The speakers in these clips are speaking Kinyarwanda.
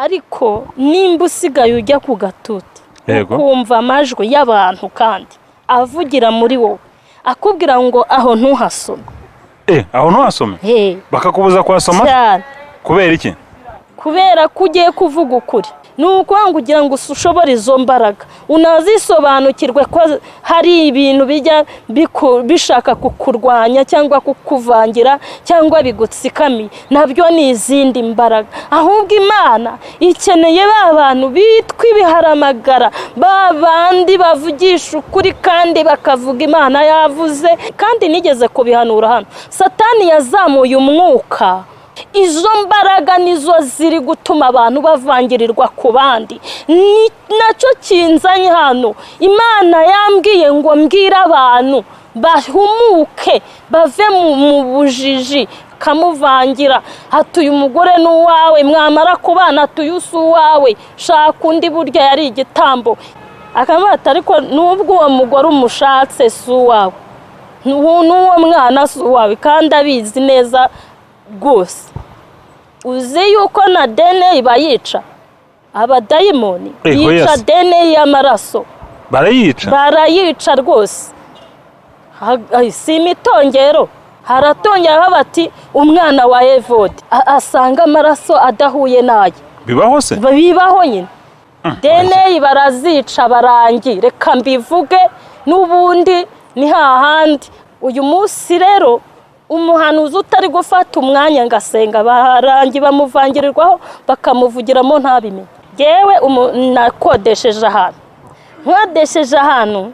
Ariko nimba usigaye ujya ku gatuti ukumva amajwi y'abantu kandi avugira muri wowe akubwira ngo aho ntuhasome. Aho ntuhasome? Bakakubuza kuhasoma? Kubera iki? Kubera ko ugiye kuvuga ukuri. Ni ukuvuga ngo ugira ngo ushobore izo mbaraga unazisobanukirwe ko hari ibintu bijya bishaka kukurwanya cyangwa kukuvangira cyangwa bigutsikamiye, nabyo ni izindi mbaraga. Ahubwo Imana ikeneye ba bantu bitwa ibiharamagara, ba bandi bavugisha ukuri kandi bakavuga Imana yavuze. Kandi nigeze kubihanura hano, Satani yazamuye umwuka. Izo mbaraga nizo ziri gutuma abantu bavangirirwa ku bandi. Ni nacyo kinzanye hano. Imana yambwiye ngo mbwire abantu bahumuke bave mu bujiji. Kamuvangira hatuye umugore n'uwawe, mwamara kubana atuye usi uwawe, shaka undi, burya yari igitambo. Akamata ariko nubwo uwo mugore umushatse si uwawe, n'uwo mwana si uwawe, kandi abizi neza rwose. Uzi yuko na DNA bayica, abadayimoni bica DNA y'amaraso, barayica, barayica rwose. Si imitongero, haratongeraho bati umwana wa Evode asanga amaraso adahuye naye. Bibaho se? Bibaho nyine. DNA barazica barangi. Reka mbivuge n'ubundi ni hahandi. Uyu munsi rero umuhanuzi utari gufata umwanya ngasenga barangi bamuvangirirwaho bakamuvugiramo ntabimenye. Yewe nakodesheje ahantu, nkodesheje ahantu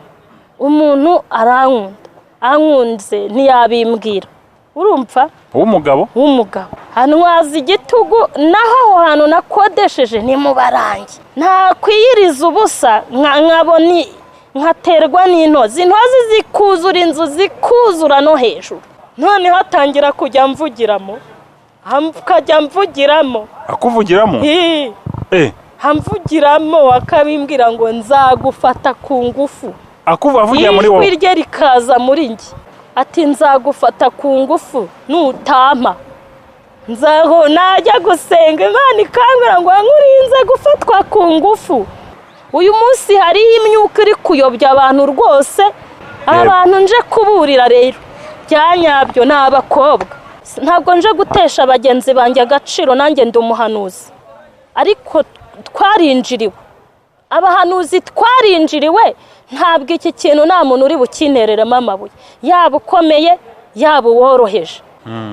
umuntu arankunda, ankunze ntiyabimbwira. Urumva? W'umugabo? W'umugabo. Antwaza igitugu, naho aho hantu nakodesheje ni mu barangi. Ntakwiyiriza ubusa nkabona nkaterwa n'intozi, intozi zikuzura inzu zikuzura no hejuru. Noneho atangira kujya mvugiramo, akajya mvugiramo. Akuvugiramo? Amvugiramo akabimbwira ngo nzagufata ku ngufu. Akuvugira muri wowe? Ijwi rye rikaza muri njye ati nzagufata ku ngufu nutampa. Nzaho najya gusenga Imana ikambwira ngo nkurinze gufatwa ku ngufu. Uyu munsi hariho imyuka iri kuyobya abantu rwose. Abantu nje kuburira rero byanyabyo ni abakobwa. Ntabwo nje gutesha bagenzi banjye agaciro, nanjye ndi umuhanuzi. Ariko twarinjiriwe, abahanuzi twarinjiriwe. Ntabwo iki kintu nta muntu uri bukinereremo amabuye, yaba ukomeye yaba uworoheje.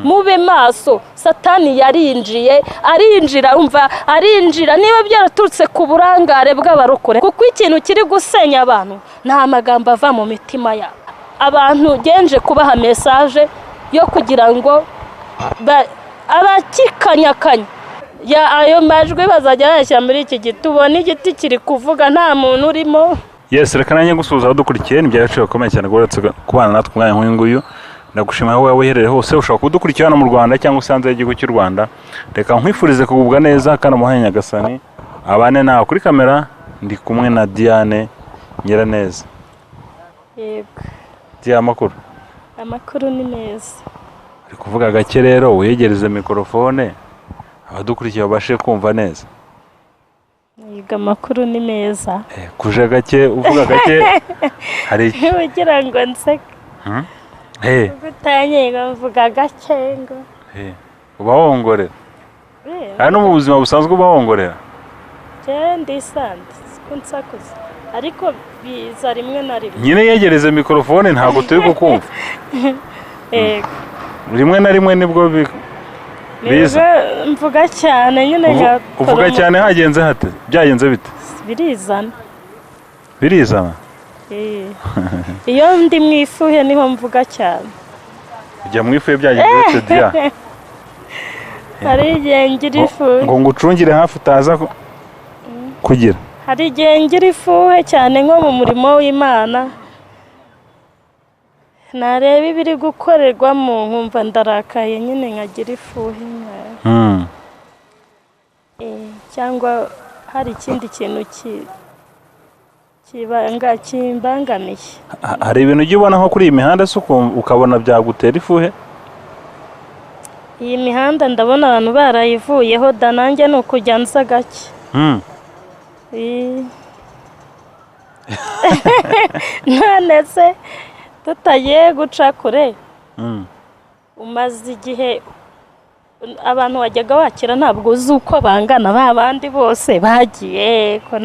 Mube maso, Satani yarinjiye, arinjira, umva arinjira. Niba byaraturutse ku burangare bw'abarokore, kuko ikintu kiri gusenya abantu nta magambo ava mu mitima yabo. Abantu genje kubaha message yo kugira ngo abakikanyakanya ya ayo majwi bazajya bayashyira muri iki giti, ubona igiti kiri kuvuga nta muntu urimo. Yes, reka nanjye gusuhuza abadukurikiye, ni iby'agaciro gakomeye cyane guhora kubana natwe umwanya nk'uyu nguyu. Ndagushima aho waba uherereye hose, ushobora kudukurikira hano mu Rwanda cyangwa se hanze y'igihugu cy'u Rwanda. Reka nkwifurize kugubwa neza kandi umuhaye Nyagasani abane nawe. Kuri kamera ndi kumwe na Diane Nyiraneza. Yego. Diane, amakuru? Amakuru ni meza. Uri kuvuga gake rero, wegereze mikorofone abadukurikiye babashe kumva neza. Yego, amakuru ni meza. Kuje gake, uvuga gake hari ugira ngo nseke. Gutanye mvuga gake ngo. Uba wongorera. Hano mu buzima busanzwe uba wongorera? Je ndisanze kunsakuza, ariko biza rimwe na rimwe. Nyine yegereze mikorofone ntabwo turi kukumva. Yego. Rimwe na rimwe nibwo biza. Mvuga cyane nyine. Uvuga cyane hagenze hate? Byagenze bite? Birizana. Birizana? Iyo ndi mu ifuhe niho mvuga cyane. Ujya mu ifuhe byagenze bite Dia? Hari igihe ngira ifuhe. Ngo ngucungire hafi utaza kugira. Hari igihe ngira ifuhe cyane nko mu murimo w'Imana. Nareba ibiri gukorerwamo nkumva ndarakaye nyine nkagira ifuhe. Cyangwa hari ikindi kintu kimbangamiye. Hari ibintu ujya ubona nko kuri iyi mihanda se ukabona byagutera ifuhe? Iyi mihanda ndabona abantu barayivuyeho da, nanjye ni ukujya nza gake. None se tutagiye guca kure, umaze igihe abantu wajyaga wakira ntabwo uzi uko bangana, ba bandi bose bagiye ko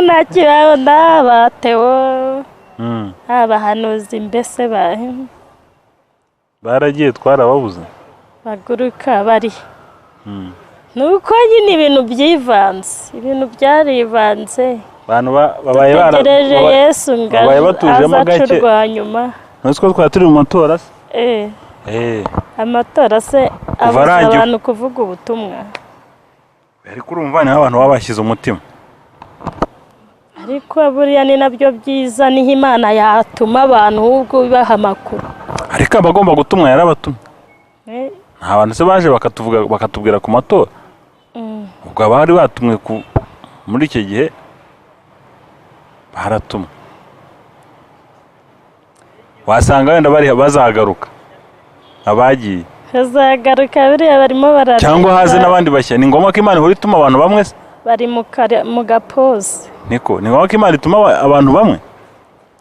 nta kibabona, batewo abahanuzi mbese baragiye twarababuze, baguruka bari. Nuko nyine ibintu byivanze, ibintu byarivanze. Abantu babaye dutegereje Yesu ngo babaye batujemo azaca gake. urwa nyuma. Ntuzi ko twari turi mu matora se? Amatora se abuza arangiye. abantu kuvuga ubutumwa? Ariko urumva niho abantu baba bashyize umutima. Ariko buriya ni nabyo byiza, niho Imana yatuma abantu ahubwo ibaha amakuru. Ariko abagomba gutumwa yarabatumye. Nta bantu se baje bakatuvuga bakatubwira ku matora? Ubwo abari batumwe muri icyo gihe baratumwe, wasanga wenda bari bazagaruka abagiye. Bazagaruka, buriya barimo barareba. Cyangwa haze n'abandi bashya. Ni ngombwa ko Imana ihora ituma abantu bamwe se? Bari mu gapoze. Niko, ni ngombwa ko Imana ituma abantu bamwe?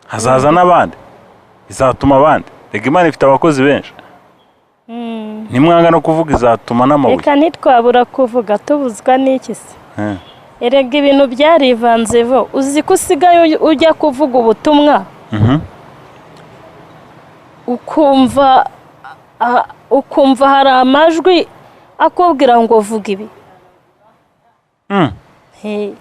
Hazaza n'abandi, izatuma abandi. Reka, Imana ifite abakozi benshi. Nimwanga no kuvuga izatuma n'amabuye. Reka ntitwabura kuvuga, tubuzwa n'iki se? Erega ibintu byarivanze vo, uzi ko usigaye ujya kuvuga ubutumwa ukumva ukumva hari amajwi akubwira ngo vuga ibi. He.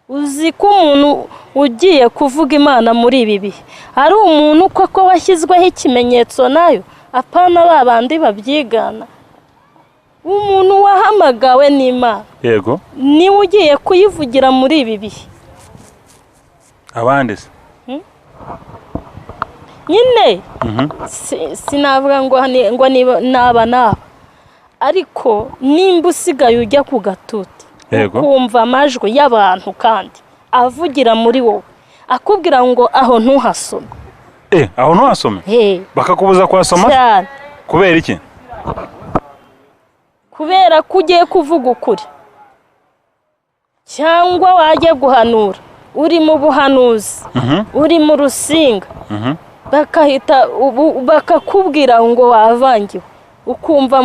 Uzi ko umuntu ugiye kuvuga Imana muri ibi bihe ari umuntu koko washyizweho ikimenyetso nayo, apana ba bandi babyigana, umuntu wahamagawe n'Imana niwe ugiye kuyivugira muri ibi bihe. Abandi se? Nyine sinavuga ngo naba naba, ariko nimba usigaye ujya ku gatuti ukumva amajwi y'abantu kandi avugira muri wowe akubwira ngo aho ntuhasome. Aho ntuhasome? He. Bakakubuza kuhasoma? Cyane. Kubera iki? Kubera ko ugiye kuvuga ukuri cyangwa wajya guhanura, uri mu buhanuzi, uri mu rusinga, bakahita bakakubwira ngo wavangiwe, ukumva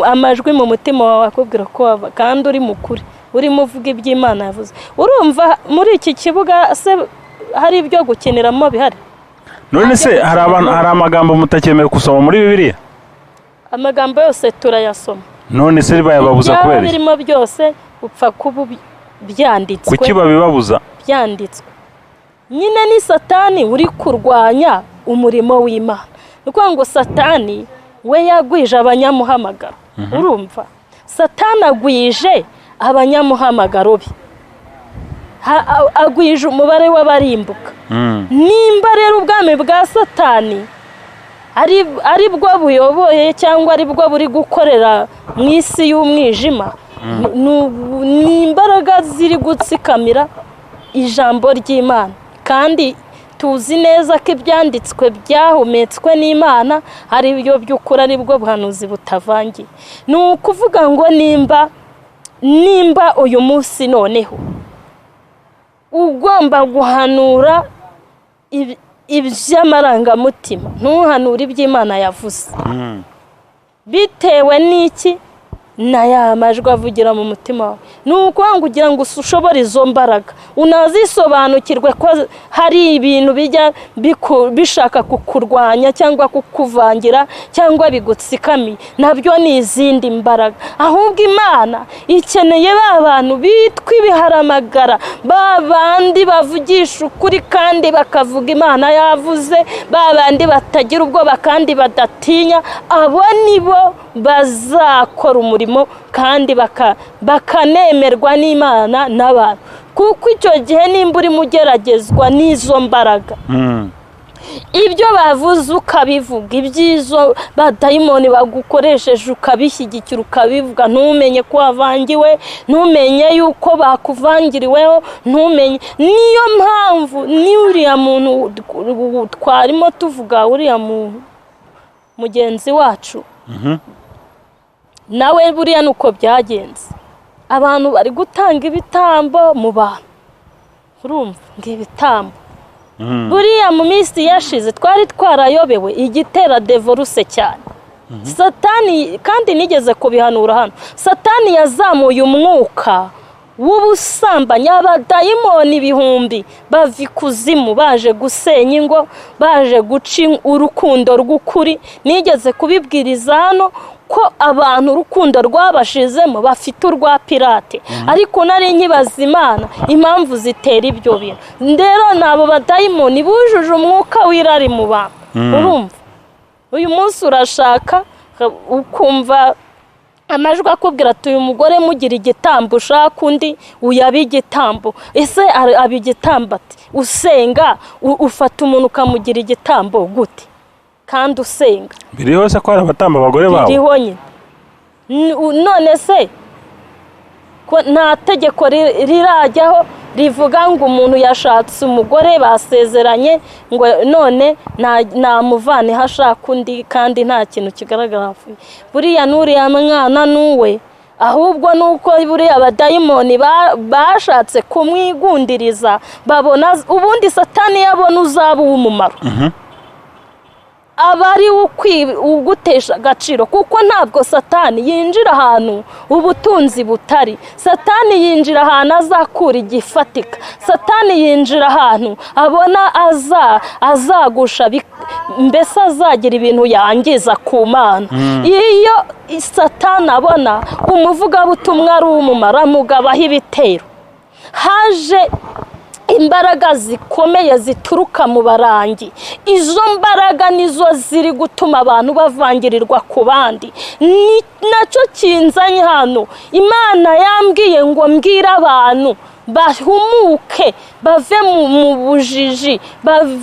amajwi mu mutima wawe akubwira ko kandi uri mukuri, urimo uvuga iby'Imana yavuze. Urumva muri iki kibuga se hari ibyo gukiniramo bihari? None se hari abantu, hari amagambo mutakemewe gusoma muri Bibiliya? Amagambo yose turayasoma. None se bayababuza Ibyaba kubera iki? birimo byose upfa kuba byanditswe. Kuki babibabuza? Byanditswe nyine ni Satani uri kurwanya umurimo w'Imana. Ni ukuvuga ngo Satani we yagwije abanyamuhamagaro. Urumva, Satani agwije abanyamuhamagaro be, agwije umubare w'abarimbuka. Nimba rero ubwami bwa Satani ari bwo buyoboye cyangwa ari bwo buri gukorera mu isi y'umwijima, ni imbaraga ziri gutsikamira ijambo ry'Imana, kandi tuzi neza ko ibyanditswe byahumetswe n'Imana ari byo by'ukuri, ari bwo buhanuzi butavangiye. Ni ukuvuga ngo nimba uyu munsi noneho ugomba guhanura iby'amarangamutima, ntuhanure iby'Imana yavuze, bitewe n'iki? Na ya majwi avugira mu mutima wawe. Ni ukuvuga ngo ugira ngo ushobore izo mbaraga, unazisobanukirwe ko hari ibintu bijya bishaka kukurwanya cyangwa kukuvangira cyangwa bigutsikamiye, nabyo ni izindi mbaraga. Ahubwo Imana ikeneye ba bantu bitwa ibiharamagara, ba bandi bavugisha ukuri kandi bakavuga Imana yavuze, ba bandi batagira ubwoba kandi badatinya. Abo nibo bazakora umurimo kandi bakanemerwa n'Imana n'abantu, kuko icyo gihe nimba urimo ugeragezwa n'izo mbaraga, ibyo bavuze ukabivuga, ibyizo badayimoni bagukoresheje ukabishyigikira ukabivuga, ntumenye ko wavangiwe, ntumenye yuko bakuvangiriweho, ntumenye. Niyo mpamvu ni uriya muntu twarimo tuvuga, uriya muntu mugenzi wacu nawe buriya nuko byagenze. Abantu bari gutanga ibitambo mu bantu, urumva ngo ibitambo buriya mu minsi yashize twari twarayobewe igitera divorce cyane. Satani kandi nigeze kubihanura hano, Satani yazamuye umwuka w'ubusambanyi, abadayimoni ibihumbi bava ikuzimu baje gusenya ingo, baje guca urukundo rw'ukuri. Nigeze kubibwiriza hano ko abantu urukundo rwabashizemo bafite urwa pirate, ariko nari nkibaza Imana impamvu zitera ibyo bintu. Rero ni abo badayimoni bujuje umwuka w'irari mu bantu. Urumva uyu munsi urashaka ukumva amajwi akubwira ati uyu mugore mugira igitambo, ushaka undi uyaba igitambo. Ese aba igitambo ati usenga ufata umuntu ukamugira igitambo gute kandi usenga? Biriho se ko hari abatamba abagore babo? Biriho nyine. None se ko nta tegeko rirajyaho rivuga ngo umuntu yashatse umugore basezeranye ngo none namuvaneho ashaka undi kandi nta kintu kigaragara hafi? Buriya n'uriya mwana n'uwe, ahubwo nuko buriya abadayimoni bashatse kumwigundiriza, babona ubundi Satani yabona uzaba uw'umumaro aba ari ugutesha agaciro, kuko ntabwo Satani yinjira ahantu ubutunzi butari. Satani yinjira ahantu azakura igifatika. Satani yinjira ahantu abona azagusha, mbese azagira ibintu yangiza ku Mana. Iyo Satani abona umuvugabutumwa ari uw'umumaro, amugabaho ibitero. Haje imbaraga zikomeye zituruka mu barangi. Izo mbaraga nizo ziri gutuma abantu bavangirirwa ku bandi. Ni nacyo kinzanye hano. Imana yambwiye ngo mbwire abantu bahumuke, bave mu bujiji,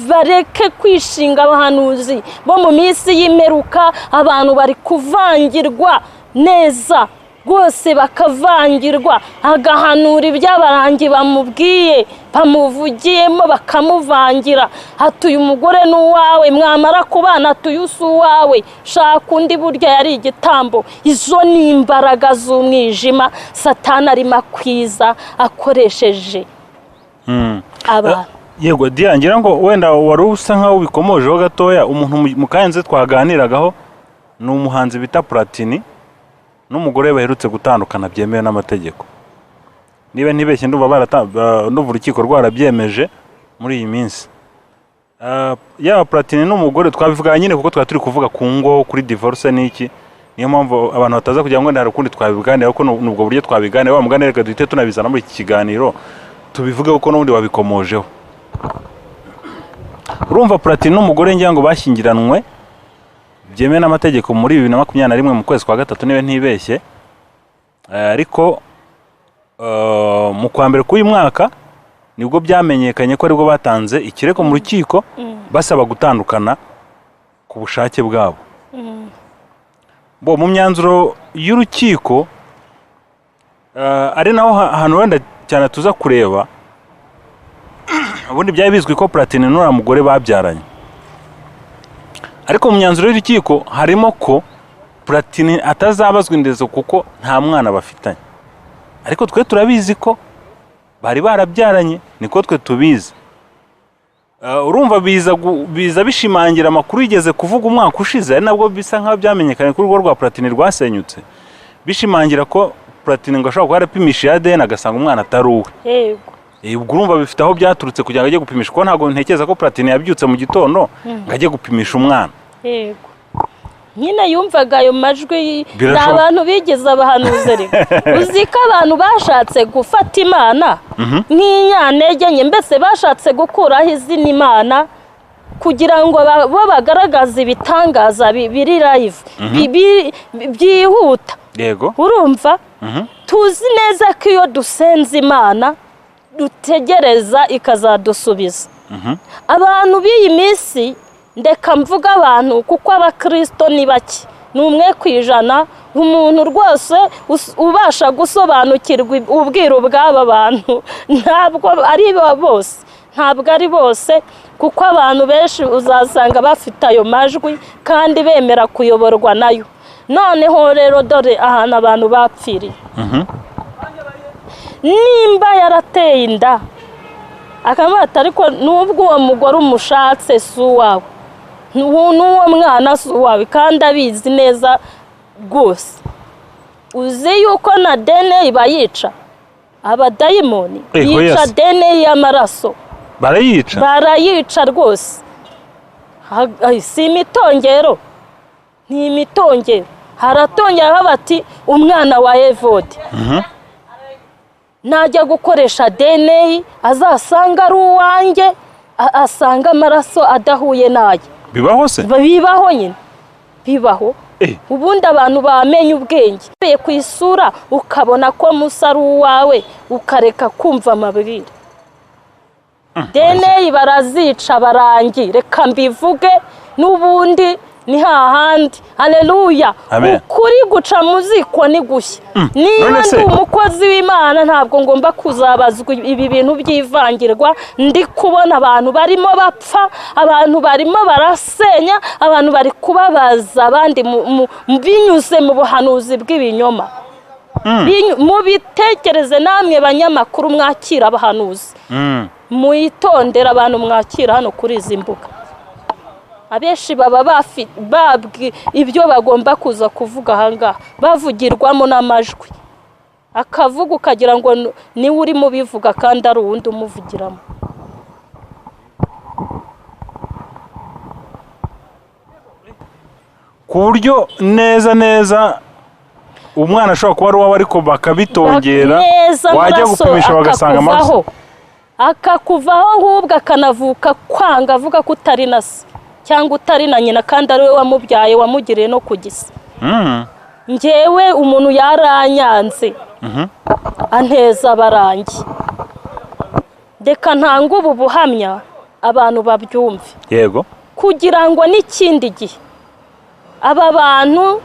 bareke kwishinga abahanuzi bo mu minsi y'imperuka. Abantu bari kuvangirwa neza rwose, bakavangirwa, agahanura iby'abarangi bamubwiye, bamuvugiyemo, bakamuvangira. Ati uyu mugore ni uwawe, mwamara kubana ati uyu si uwawe, shaka undi, burya yari igitambo. Izo ni imbaraga z'umwijima Satani arimo akwiza akoresheje abantu. Yego Diya, ngira ngo wenda wari usa nkaho ubikomojeho gatoya. Umuntu mu kanya twaganiragaho ni umuhanzi bita Platini n'umugore we baherutse gutandukana byemewe n'amategeko. Niba ntibeshye, ndumva ndumva urukiko rwarabyemeje muri iyi minsi. Yaba Platini n'umugore twabivuga nyine kuko twari turi kuvuga ku ngo, kuri divorce n'iki. Niyo mpamvu abantu bataza kugira ngo wenda hari ukundi twabiganira, kuko ni ubwo buryo twabiganira. Wa mugani, reka duhite tunabizana muri iki kiganiro tubivuge, kuko n'ubundi wabikomojeho. Urumva Platini n'umugore ngira ngo bashyingiranwe byemewe n'amategeko muri 2021 mu kwezi kwa gatatu, niba ntibeshye. Ariko mu kwa mbere k'uyu mwaka nibwo byamenyekanye ko aribwo batanze ikirego mu rukiko basaba gutandukana ku bushake bwabo. Bo mu myanzuro y'urukiko, ari naho ahantu wenda cyane tuza kureba, ubundi byari bizwi ko Platini n'uriya mugore babyaranye, ariko mu myanzuro y'urukiko harimo ko Platini atazabazwa indezo kuko nta mwana bafitanye. Ariko twe turabizi ko bari barabyaranye, niko twe tubizi. Urumva biza bishimangira amakuru yigeze kuvuga umwaka ushize, ari nabwo bisa nkaho byamenyekanye ko urugo rwa Platini rwasenyutse, bishimangira ko Platini ngo ashobora kuba yarapimisha ADN agasanga umwana atari uwe. Ubwo urumva bifite aho byaturutse kugira ngo ajye gupimisha, kuko ntabwo ntekereza ko Platini yabyutse mu gitondo ngo ajye gupimisha umwana. Yego nyine, yumvaga ayo majwi. Ni Birashoboka. abantu bigize abahanuzi. Rero uzi ko abantu bashatse gufata Imana nk'inyantege nke, mbese bashatse gukuraho izina Imana kugira ngo bo bagaragaze ibitangaza biri live, byihuta. Urumva, tuzi neza ko iyo dusenze Imana dutegereza ikazadusubiza. Abantu b'iyi minsi, ndeka mvuga abantu kuko abakirisito ni bake, ni 1%. Umuntu rwose ubasha gusobanukirwa ubwiru bw'aba bantu ntabwo ari bo bose. Ntabwo ari bose, kuko abantu benshi uzasanga bafite ayo majwi kandi bemera kuyoborwa nayo. Noneho rero dore ahantu abantu bapfiriye. Nimba yarateye inda akamata, ariko nubwo uwo mugore umushatse si uwawe, n'uwo mwana si uwawe, kandi abizi neza rwose. Uzi yuko na DNA bayica, abadayimoni bica DNA y'amaraso. Barayica? Barayica rwose. Si imitongero, ni imitongero. Haratongeraho bati umwana wa Evode najya gukoresha DNA azasanga ari uwanjye, asanga amaraso adahuye n'aye. Bibaho se? Bibaho nyine, bibaho. Ubundi abantu bamenye ubwenge ku isura, ukabona ko Musa ari uwawe, ukareka kumva amabwire. DNA barazica barangi, reka mbivuge n'ubundi ni hahandi. Haleluya. Ukuri guca mu ziko ni gushya. Niba ndi umukozi w'Imana ntabwo ngomba kuzabazwa ibi bintu by'ivangirwa. Ndi kubona abantu barimo bapfa, abantu barimo barasenya, abantu bari kubabaza abandi binyuze mu buhanuzi bw'ibinyoma. Mubitekereze namwe banyamakuru mwakira abahanuzi, muyitondera abantu mwakira hano kuri izi mbuga. Abenshi baba babwi ibyo bagomba kuza kuvuga ahangaha, bavugirwamo n'amajwi, akavuga ukagira ngo niwe urimo ubivuga kandi ari uwundi umuvugiramo. Ku buryo neza neza umwana ashobora kuba ari uwawe, ariko bakabitongera, wajya gupimisha bagasanga amaraso akakuvaho, ahubwo akanavuka kwanga avuga ko utari na se cyangwa utari na nyina, kandi ari we wamubyaye, wamugiriye no ku gisa. Njyewe umuntu yaranyanze anteza abarangi. Reka ntange ubu buhamya abantu babyumve. Yego. Kugira ngo n'ikindi gihe aba bantu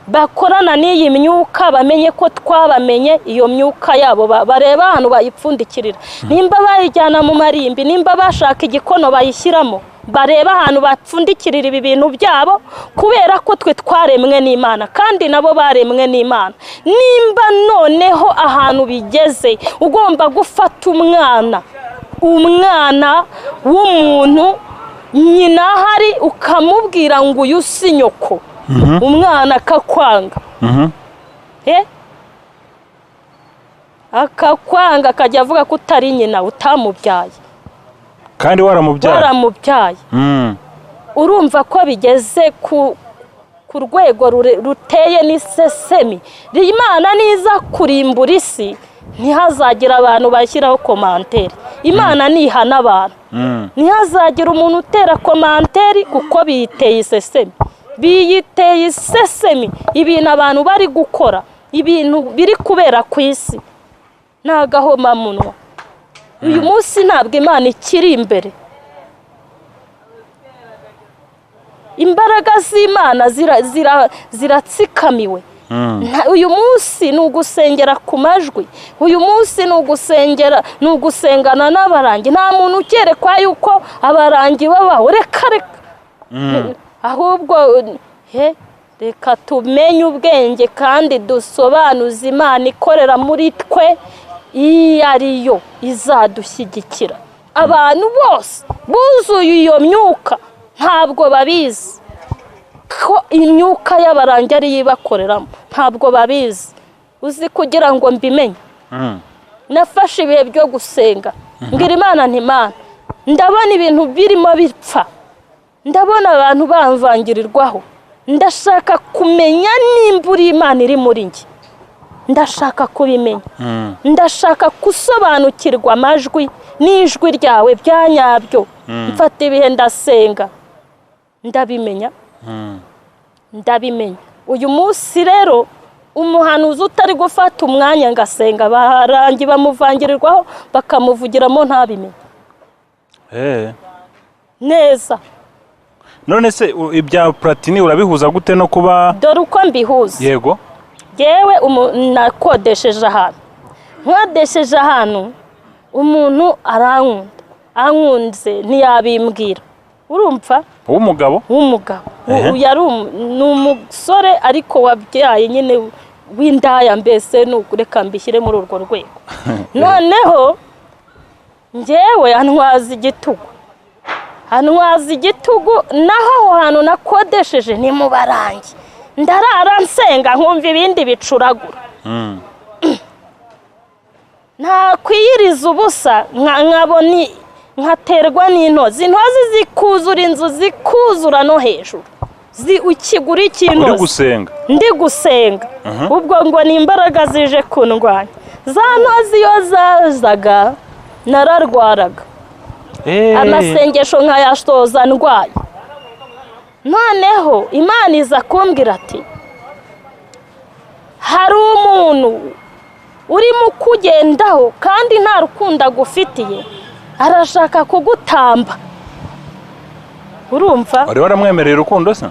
bakorana n'iyi myuka bamenye ko twabamenye, iyo myuka yabo bareba ahantu bayipfundikirira. Nimba bayijyana mu marimbi, nimba bashaka igikono bayishyiramo, bareba ahantu bapfundikirira ibi bintu byabo, kubera ko twe twaremwe n'Imana kandi nabo baremwe n'Imana. Nimba noneho ahantu bigeze ugomba gufata umwana w'umuntu nyina ahari ukamubwira ngo uyu si nyoko, umwana akakwanga, akakwanga akajya avuga ko utari nyina, utamubyaye kandi waramubyaye. Urumva ko bigeze ku rwego ruteye n'isesemi. Imana niza kurimbura isi ntihazagira abantu bashyiraho komanteri. Imana nihana abantu, ntihazagira umuntu utera komanteri, kuko biyiteye isesemi. Biyiteye isesemi ibintu abantu bari gukora, ibintu biri kubera ku isi ni agahomamunwa. Uyu munsi ntabwo Imana ikiri imbere. Imbaraga z'Imana ziratsikamiwe. Uyu munsi ni ugusengera ku majwi, uyu munsi ni ugusengera, ni ugusengana n'abarangi. Nta muntu ukerekwa yuko abarangi babaho, reka reka. Ahubwo reka tumenye ubwenge kandi dusobanuze Imana ikorera muri twe, iyo ariyo izadushyigikira. Abantu bose buzuye iyo myuka ntabwo babizi ko imyuka y'abarangi ariyo ibakoreramo, ntabwo babizi. Uzi kugira ngo mbimenye, nafashe ibihe byo gusenga, mbwira Imana nti Imana, ndabona ibintu birimo bipfa, ndabona abantu bamvangirirwaho, ndashaka kumenya nimba uri Imana iri muri njye, ndashaka kubimenya, ndashaka gusobanukirwa amajwi n'ijwi ryawe bya nyabyo. Mfata ibihe ndasenga, ndabimenya, ndabimenya. Uyu munsi rero umuhanuzi utari gufata umwanya ngasenga, barangi bamuvangirirwaho bakamuvugiramo ntabimenye neza. None se ibya Platini urabihuza gute no kuba? Dore uko mbihuza. Yego. Yewe nakodesheje ahantu, nkodesheje ahantu Umuntu arankunda, ankunze ntiyabimbwira, urumva? W'umugabo? W'umugabo. Yari ni umusore ariko wabyaye nyine w'indaya, mbese reka mbishyire muri urwo rwego. Noneho njyewe antwaza igitugu, antwaza igitugu, naho aho hantu nakodesheje ni mu Barangi, ndarara nsenga nkumva ibindi bicuragura. Ntakwiyiriza ubusa, nkabona nkaterwa n'intozi, intozi zikuzura inzu, zikuzura no hejuru, ukigura ikintu. Uri gusenga? Ndi gusenga. Ubwo ngo ni imbaraga zije kundwanya. Za ntozi iyo zazaga nararwaraga, amasengesho nkayasoza ndwaye. Noneho Imana iza kumbwira ati hari umuntu urimo ukugendaho kandi nta rukundo agufitiye, arashaka kugutamba, urumva? Wari waramwemereye urukundo se?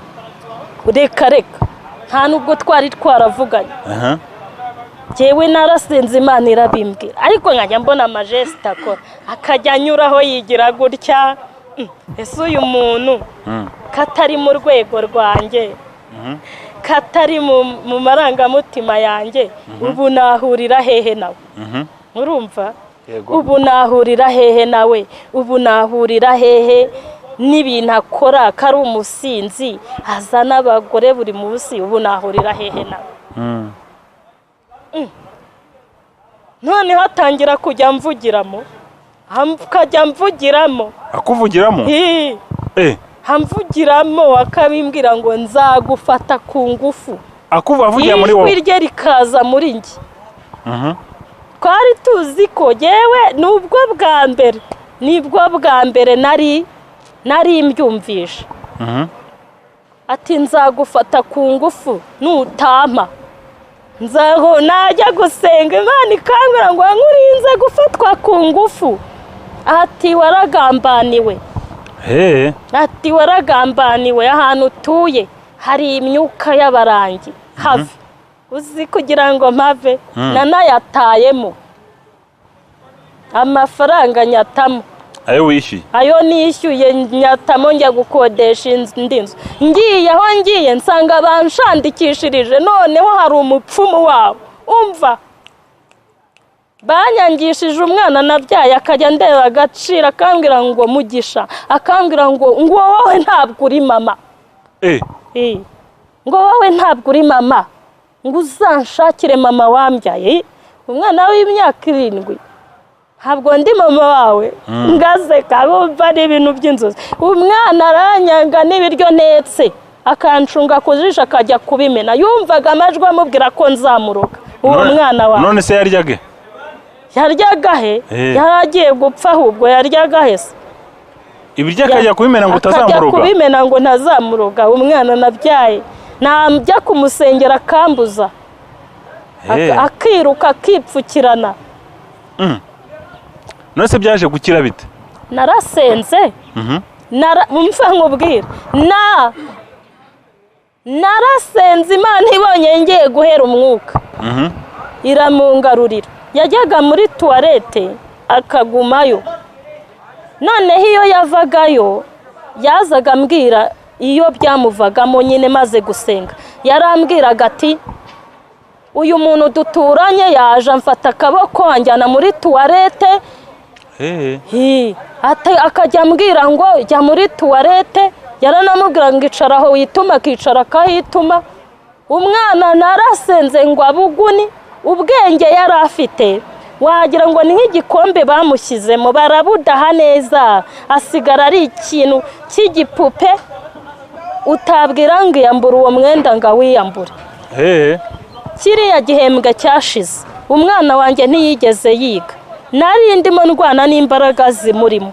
Reka reka, nta nubwo twari twaravuganye. Njyewe narasenze Imana irabimbwira, ariko nkajya mbona amajesite akora, akajya anyuraho yigira gutya. Ese uyu muntu katari mu rwego rwanjye, katari mu marangamutima yanjye, ubu nahurira hehe nawe? Urumva? Ubu nahurira hehe nawe? Ubu nahurira hehe n'ibintu akora, ko ari umusinzi azana abagore buri munsi, ubu nahurira hehe nawe? Noneho atangira kujya mvugiramo, akajya mvugiramo. Akuvugiramo? Amvugiramo akabimbwira ngo nzagufata ku ngufu. Akuvugira muri wowe? Ijwi rye rikaza muri njye. Twari tuzi ko yewe nubwo bwa mbere, nibwo bwa mbere nari mbyumvisha. Ati nzagufata ku ngufu nutampa. Nzaho najya gusenga Imana ikambwira ngo nkurinze gufatwa ku ngufu. Ati waragambaniwe. Ati waragambaniwe, ahantu utuye hari imyuka y'abarangi, have. Uzi kugira ngo mpave, nanayatayemo amafaranga nyatamo. Ayo wishyuye? Ayo nishyuye nyatamo, njya gukodesha indi nzu. Ngiye aho ngiye nsanga banshandikishirije, noneho hari umupfumu wabo. Umva, banyangishije umwana nabyaye, akajya ndeba agaciro, akambwira ngo Mugisha, akambwira ngo wowe ntabwo uri mama. Ngo wowe ntabwo uri mama, ngo uzanshakire mama wambyaye. Umwana w'imyaka 7, ntabwo ndi mama wawe. Ngaseka bumva ari ibintu by'inzozi. Umwana aranyanga n'ibiryo ntetse, akancunga ku jisho akajya kubimena. Yumvaga amajwi amubwira ko nzamuroga uwo mwana wawe. None se yaryaga? Yaryaga he? Yari agiye gupfa, ahubwo yaryaga he se? Ibiryo akajya kubimena ngo utazamuroga? Akajya kubimena ngo ntazamuroga. Umwana nabyaye najya kumusengera akambuza, akiruka akipfukirana. None se byaje gukira bite? Narasenze. Mumva nkubwira, narasenze Imana ibonye ngiye guhera umwuka, iramungarurira. Yajyaga muri tuwarete akagumayo, noneho iyo yavagayo yazaga ambwira iyo byamuvagamo nyine. Maze gusenga yarambwiraga ati uyu muntu duturanye yaje amfata akaboko anjyana muri tuwarete. Akajya ambwira ngo jya muri tuwarete, yaranamubwira ngo icara aho wituma, akicara akahituma. Umwana narasenze ngo abuguni, ubwenge yari afite wagira ngo ni nk'igikombe bamushyizemo, barabudaha neza, asigara ari ikintu cy'igipupe utabwira ngo iyambure uwo mwenda ngo awiyambure. Kiriya gihembwe cyashize umwana wanjye ntiyigeze yiga, nari ndimo ndwana n'imbaraga zimurimo.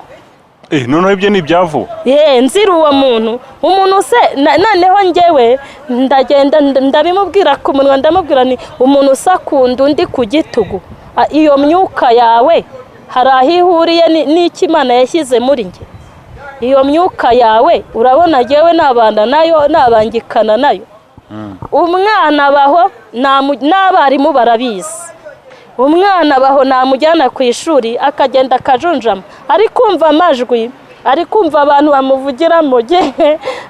Noneho ibyo ni ibyavuye? Nzira uwo muntu, umuntu se noneho njyewe ndagenda ndabimubwira ku munwa, ndamubwira ni umuntu usakunda undi ku gitugu, iyo myuka yawe hari aho ihuriye n'icyo Imana yashyize muri njye? Iyo myuka yawe urabona njyewe nabana nayo, nabangikana nayo? Umwana abaho n'abarimu barabizi. Umwana baho namujyana ku ishuri akagenda akajunjama, ari kumva amajwi, ari kumva abantu bamuvugiramo,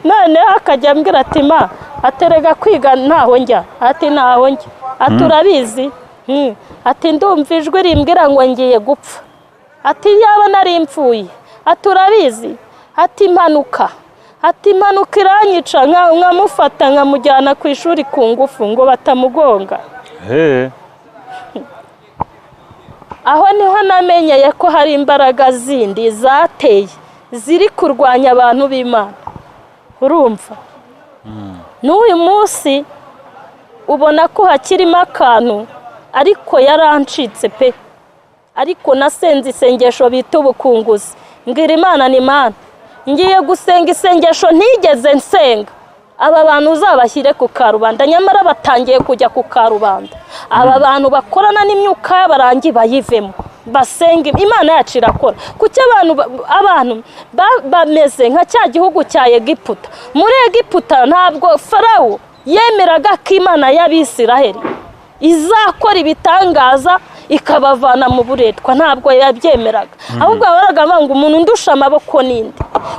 noneho akajya ambwira ati ma, aterega kwiga ntaho njya, ati ntaho njya, ati urabizi, ati ndumva ijwi rimbwira ngo ngiye gupfa, ati yaba nari mpfuye, ati urabizi, ati impanuka, ati impanuka iranyica, nkamufata nkamujyana ku ishuri ku ngufu ngo batamugonga. Aho niho namenyeye ko hari imbaraga zindi zateye ziri kurwanya abantu b'Imana. Urumva n'uyu munsi ubona ko hakirimo akantu, ariko yarancitse pe. Ariko nasenze isengesho bita ubukunguzi, mbwira Imana ni Mana, ngiye gusenga isengesho ntigeze nsenga, aba bantu uzabashyire ku karubanda. Nyamara batangiye kujya ku karubanda. Aba bantu bakorana n'imyuka y'abarangi bayivemo, basenge Imana yacu irakora. Kuki abantu bameze nka cya gihugu cya Egiputa? Muri Egiputa ntabwo Farawo yemeraga ko Imana y'Abisiraheli izakora ibitangaza ikabavana mu buretwa, ntabwo yabyemeraga. Ahubwo yahoraga avuga ngo umuntu ndusha amaboko ninde.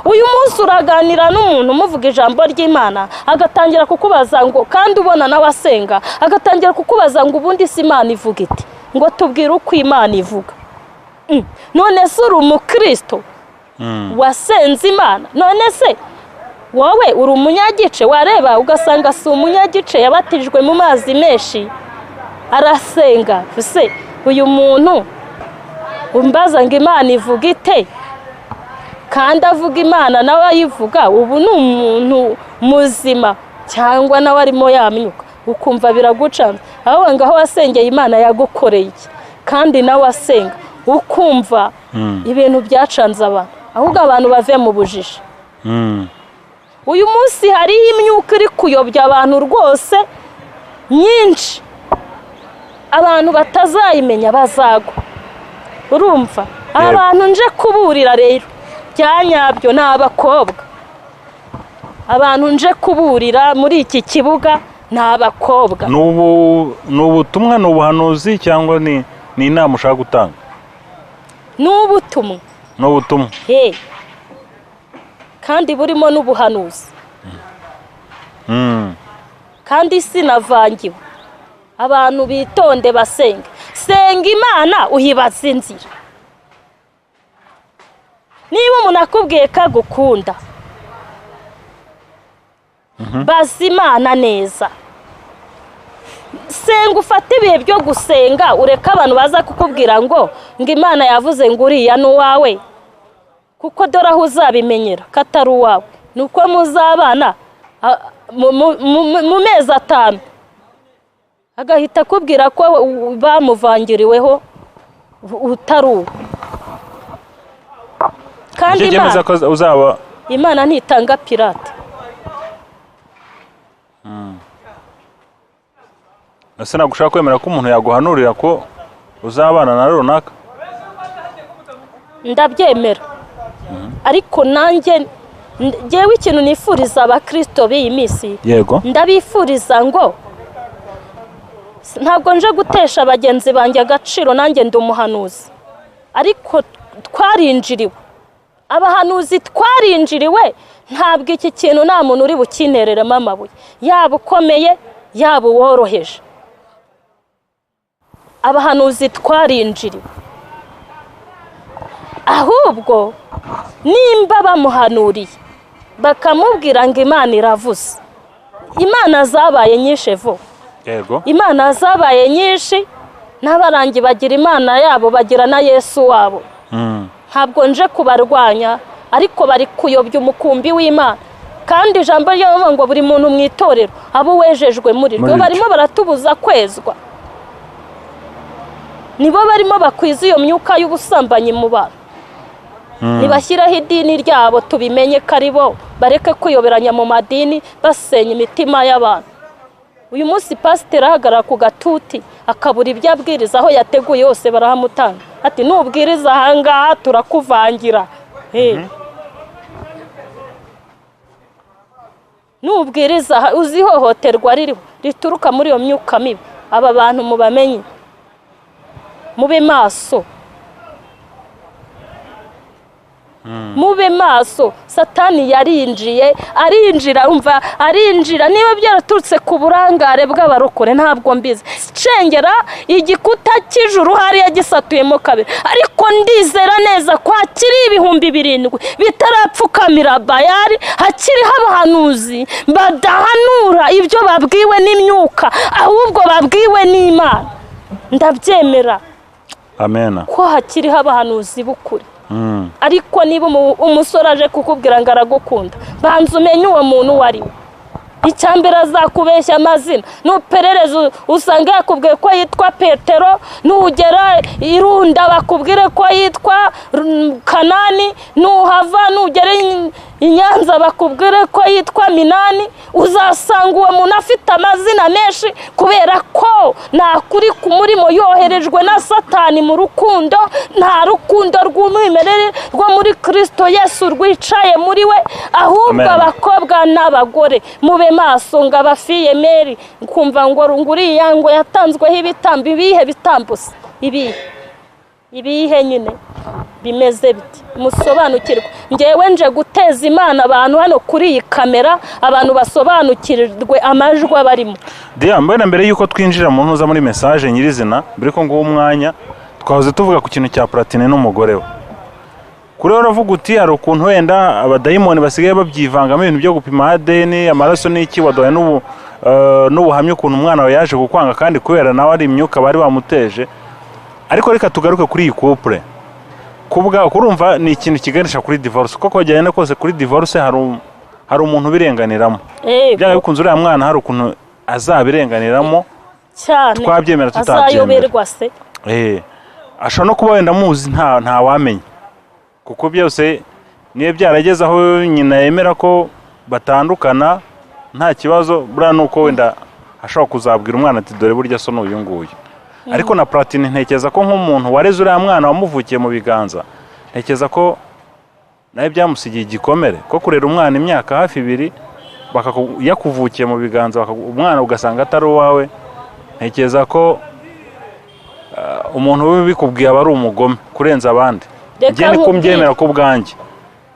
Uyu munsi uraganira n'umuntu umuvuga ijambo ry'Imana, agatangira kukubaza ngo, kandi ubona nawe asenga, agatangira kukubaza ngo ubundi si Imana ivuga iti, ngo tubwire uko Imana ivuga. None se uri umukristo wasenze Imana? None se wowe uri umunyagice? Wareba ugasanga si umunyagice, yabatijwe mu mazi menshi, arasenga. Se uyu muntu umbaza ngo Imana ivuga ite, kandi avuga Imana nawe ayivuga, ubu ni umuntu muzima cyangwa nawe arimo yamyuka? Ukumva biragucanze. Aho ngaho wasengeye Imana yagukoreye iki, kandi nawe asenga, ukumva ibintu byacanze abantu. Ahubwo abantu bave mu bujiji. Uyu munsi hariho imyuka iri kuyobya abantu rwose myinshi, abantu batazayimenya bazagwa. Urumva abantu nje kuburira rero bya nyabyo ni abakobwa. Abantu nje kuburira muri iki kibuga ni abakobwa. Ni ubutumwa, ni ubuhanuzi, cyangwa ni inama ushaka gutanga? Ni ubutumwa. Ni ubutumwa. Kandi burimo n'ubuhanuzi. Kandi sinavangiwe. Abantu bitonde basenge. Senga Imana uyibaza inzira. Niba umuntu akubwiye ko agukunda, baza Imana neza. Senga, ufate ibihe byo gusenga, ureke abantu baza kukubwira ngo Imana yavuze ngo uriya ni uwawe, kuko dore aho uzabimenyera ko atari uwawe ni uko muzabana mu mezi 5, agahita akubwira ko bamuvangiriweho utari uwo. Kandi Imana ntitanga pirate. Ese ntabwo ushaka kwemera ko umuntu yaguhanurira ko uzabana na runaka? Ndabyemera, ariko nanjye ngewe ikintu nifuriza abakristo b'iyi minsi, yego, ndabifuriza ngo ntabwo nje gutesha bagenzi banjye agaciro, nanjye ndi umuhanuzi, ariko twarinjiriwe, abahanuzi twarinjiriwe. Ntabwo iki kintu nta muntu uri bukinereremo amabuye, yaba ukomeye yaba uworoheje. Abahanuzi twarinjiriwe. Ahubwo nimba bamuhanuriye bakamubwira ngo Imana iravuze, Imana zabaye nyinshi vuba. Yego, Imana zabaye nyinshi, n'abarangi bagira Imana yabo, bagira na Yesu wabo. Ntabwo nje kubarwanya, ariko bari kuyobya umukumbi w'Imana. Kandi ijambo ryo ngo buri muntu mu itorero abo wejejwe muri ryo, barimo baratubuza kwezwa. Nibo barimo bakwiza iyo myuka y'ubusambanyi mu bantu. Nibashyiraho idini ryabo tubimenye ko ari bo, bareke kuyoberanya mu madini basenya imitima y'abantu. Uyu munsi pasiteri ahagarara ku gatuti akabura ibyo abwiriza, aho yateguye hose barahamutanga, ati nubwiriza ahangaha turakuvangira. Nubwiriza uzihohoterwa ririho rituruka muri iyo myuka mibi. Aba bantu mubamenye. Mube maso, mube maso. Satani yarinjiye, arinjira, umva, arinjira. Niba byaraturutse ku burangare bw'abarokore ntabwo mbizi. Cengera igikuta cy'ijuru hariya gisatuyemo kabiri, ariko ndizera neza ko hakiri 7000 bitarapfukamira Bayali, hakiriho abahanuzi badahanura ibyo babwiwe n'imyuka, ahubwo babwiwe n'Imana. Ndabyemera. Amena. Ko hakiriho abahanuzi b'ukuri. Ariko niba umusore aje kukubwira ngo aragukunda, banza umenye uwo muntu uwo ari we. Icyambere azakubeshya amazina, nuperereza usanga yakubwiye ko yitwa Petero, nugera Irunda bakubwire ko yitwa Kanani, nuhava nugera i Nyanza bakubwire ko yitwa Minani. Uzasanga uwo muntu afite amazina menshi, kubera ko nta kuri ku murimo, yoherejwe na Satani mu rukundo. Nta rukundo rw'umwimerere rwo muri Kristo Yesu rwicaye muri we. Ahubwo abakobwa n'abagore mube maso. Ngo abafiyemeri, kumva ngo nguriya ngo yatanzweho ibitambo. Ibihe bitambo se? Ibihe ibihe nyine bimeze biti? Musobanukirwe. Ngewe nje guteza Imana abantu hano kuri iyi kamera, abantu basobanukirwe amajwi abarimo. Diya, mbona mbere yuko twinjira mu ntuza muri message nyirizina, mbere ko nguha umwanya, twahoze tuvuga ku kintu cya Platini n'umugore we. Kuri wowe uravuga uti hari ukuntu wenda abadayimoni basigaye babyivangamo ibintu byo gupima ADN, amaraso n'iki, waduhaye n'ubuhamya ukuntu umwana wawe yaje kukwanga kandi kubera nawe ari imyuka bari bamuteje. Ariko reka tugaruke kuri iyi couple. Kubwa kurumva ni ikintu kiganisha kuri divorce, kuko kujyana kose kuri divorce hari umuntu ubirenganiramo. Byanga bikunze uriya mwana hari ukuntu azabirenganiramo. Cyane. Twabyemera tutabyemera. Azayoberwa se. Ashobora no kuba wenda muzi, nta wamenya, kuko byose niyo byarageze aho nyina yemera ko batandukana nta kibazo. Buriya ni uko wenda ashobora kuzabwira umwana ati dore burya so n'uyu nguyu. Ariko na Platini ntekereza ko nk'umuntu wareze uriya mwana wamuvukiye mu biganza, ntekereza ko nawe byamusigiye igikomere ko kurera umwana imyaka hafi 2 yakuvukiye mu biganza, umwana ugasanga atari uwawe. Ntekereza ko umuntu ubikubwiye aba ari umugome kurenza abandi. Njye niko mbyemera ko ubwanjye,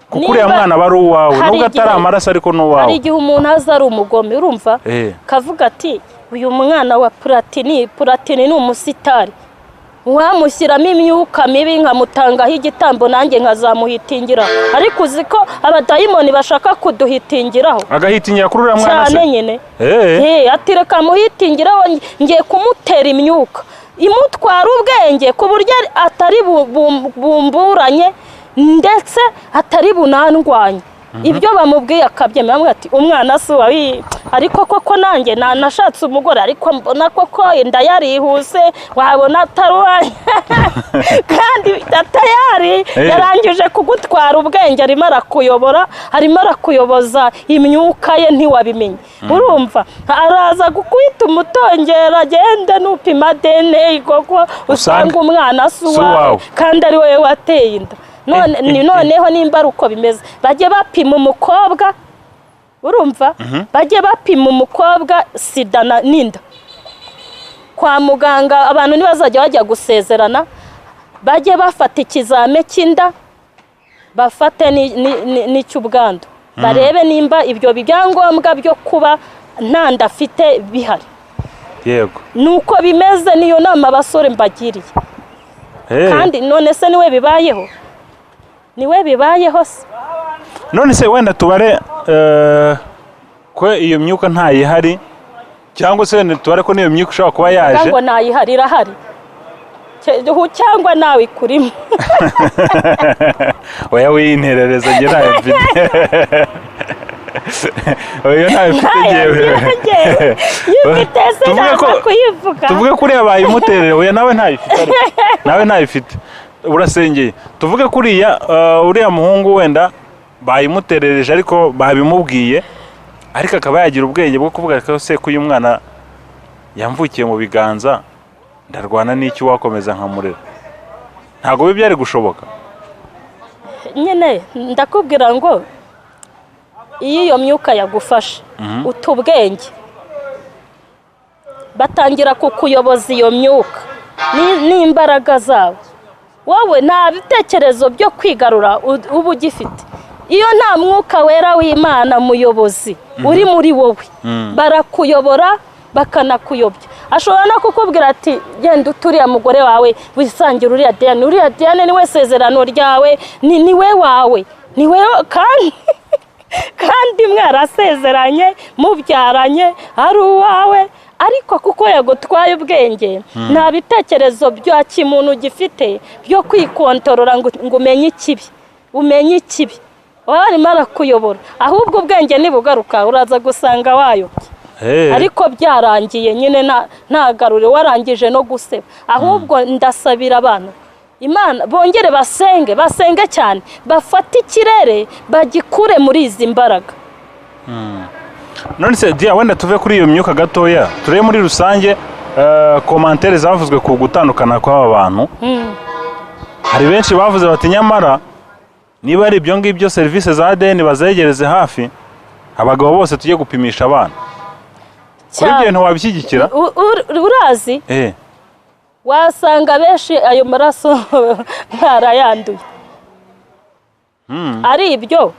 kuko uriya mwana aba ari uwawe nubwo atari amaraso, ariko ni uwawe. Hari igihe umuntu aza ari umugome, urumva, kavuga ati uyu mwana wa Platini, Platini ni umusitari, wamushyiramo imyuka mibi nkamutangaho igitambo nanjye nkazamuhitingira. Ariko uzi ko abadayimoni bashaka kuduhitingiraho, agahitingira kuri uriya mwana cyane nyine. Ati reka muhitingiraho, ngiye kumutera imyuka imutwara ubwenge ku buryo atari bumburanye ndetse atari bunandwanye. Ibyo bamubwiye akabyemera, bamwe ati umwana si uwawe, ariko koko nanjye nashatse umugore, ariko mbona koko inda yarihuse, wabona atari uwanjye. Kandi atayari yarangije kugutwara ubwenge, arimo arakuyobora, arimo arakuyoboza imyuka ye, ntiwabimenye. Urumva araza gukwita umutongera, agende nupima DNA koko usanga umwana si uwawe kandi ari wowe wateye inda. Noneho nimba ari uko bimeze, bajye bapima umukobwa, urumva, bajye bapima umukobwa sida n'inda kwa muganga. Abantu ntibazajya bajya gusezerana, bajye bafata ikizame cy'inda, bafate n'icy'ubwandu, barebe nimba ibyo byangombwa byo kuba nta nda afite bihari. Yego, nuko bimeze. Niyo nama abasore mbagiriye. Kandi none se niwe bibayeho? Niwe bibayeho se? None se wenda tubare ko iyo myuka ntayihari, cyangwa se wenda tubare ko n'iyo myuka ishobora kuba yaje? Cyangwa ntayihari, irahari, cyangwa nawe ikurimo. Oya winterereza, njye ntayo mfite. Oya ntayo mfite njyewe. Yifite se naza kuyivuga. Tuvuge ko uriya bayimuterere. Oya nawe ntayifite, nawe ntayifite, urasengeye. Tuvuge kuriya uriya muhungu wenda bayimuterereje ariko babimubwiye, ariko akaba yagira ubwenge bwo kuvuga ko se ko uyu mwana yamvukiye mu biganza, ndarwana n'icyo wakomeza nkamurera. Ntabwo biba byari gushoboka nyine. Ndakubwira ngo iyo iyo myuka yagufashe uta ubwenge, batangira kukuyoboza iyo myuka. N'imbaraga zabo. Wowe nta bitekerezo byo kwigarura uba ugifite. Iyo nta mwuka wera w'Imana muyobozi uri muri wowe, barakuyobora bakanakuyobya. Ashobora no kukubwira ati genda uturiya mugore wawe wisangire uriya Diane, uriya Diane niwe sezerano ryawe, niwe wawe, niwe kandi mwarasezeranye, mubyaranye, ari uwawe. Ariko kuko yagutwaye ubwenge, nta bitekerezo bya kimuntu gifite byo kwikontorora ngo umenye ikibi, umenye ikibi. Waba arimo arakuyobora, ahubwo ubwenge nibugaruka uraza gusanga wayobye. Ariko byarangiye nyine, ntagarure, warangije no guseba. Ahubwo ndasabira abantu Imana bongere basenge, basenge cyane, bafate ikirere bagikure muri izi mbaraga. None se Dia, wenda tuve kuri iyo myuka gatoya, turebe muri rusange commentaires zavuzwe ku gutandukana kw'aba bantu. Hari benshi bavuze bati nyamara niba ari ibyo ngibyo, serivisi za ADN bazegereze hafi, abagabo bose tujye gupimisha abana. Kuri ibyo bintu wabishyigikira? Urazi, wasanga benshi ayo maraso mwarayanduye. Ari ibyo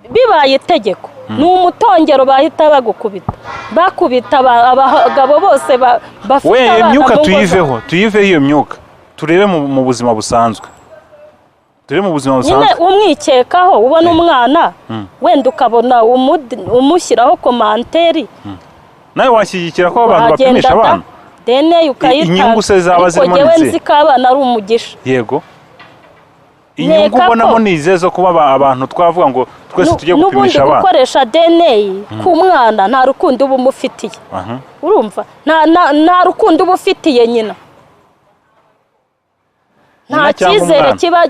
bibaye itegeko, ni umutongero bahita bagukubita, bakubita abagabo bose bafite We iyo abana myuka mu ngo zabo. Tuyiveho iyo myuka, turebe mu buzima busanzwe, turebe mu buzima Nyine busanzwe. umwikekaho, ubona umwana wenda ukabona umushyiraho commentaire. Nawe washyigikira ko abantu bapimisha Wagenda abana? DNA ukayitanga. Inyungu se zaba Ariko zirimo jyewe ni izihe? nzi ko abana ari umugisha. Yego, inyungu Nkeka ko- ubonamo ni izihe zo kuba abantu twavuga ngo twese tujye N'ubundi gupimisha abana? gukoresha DNA ku mwana nta rukundo uba umufitiye. Urumva, nta rukundo uba ufitiye nyina, nta Nyina cyangwa cyizere umwana? kiba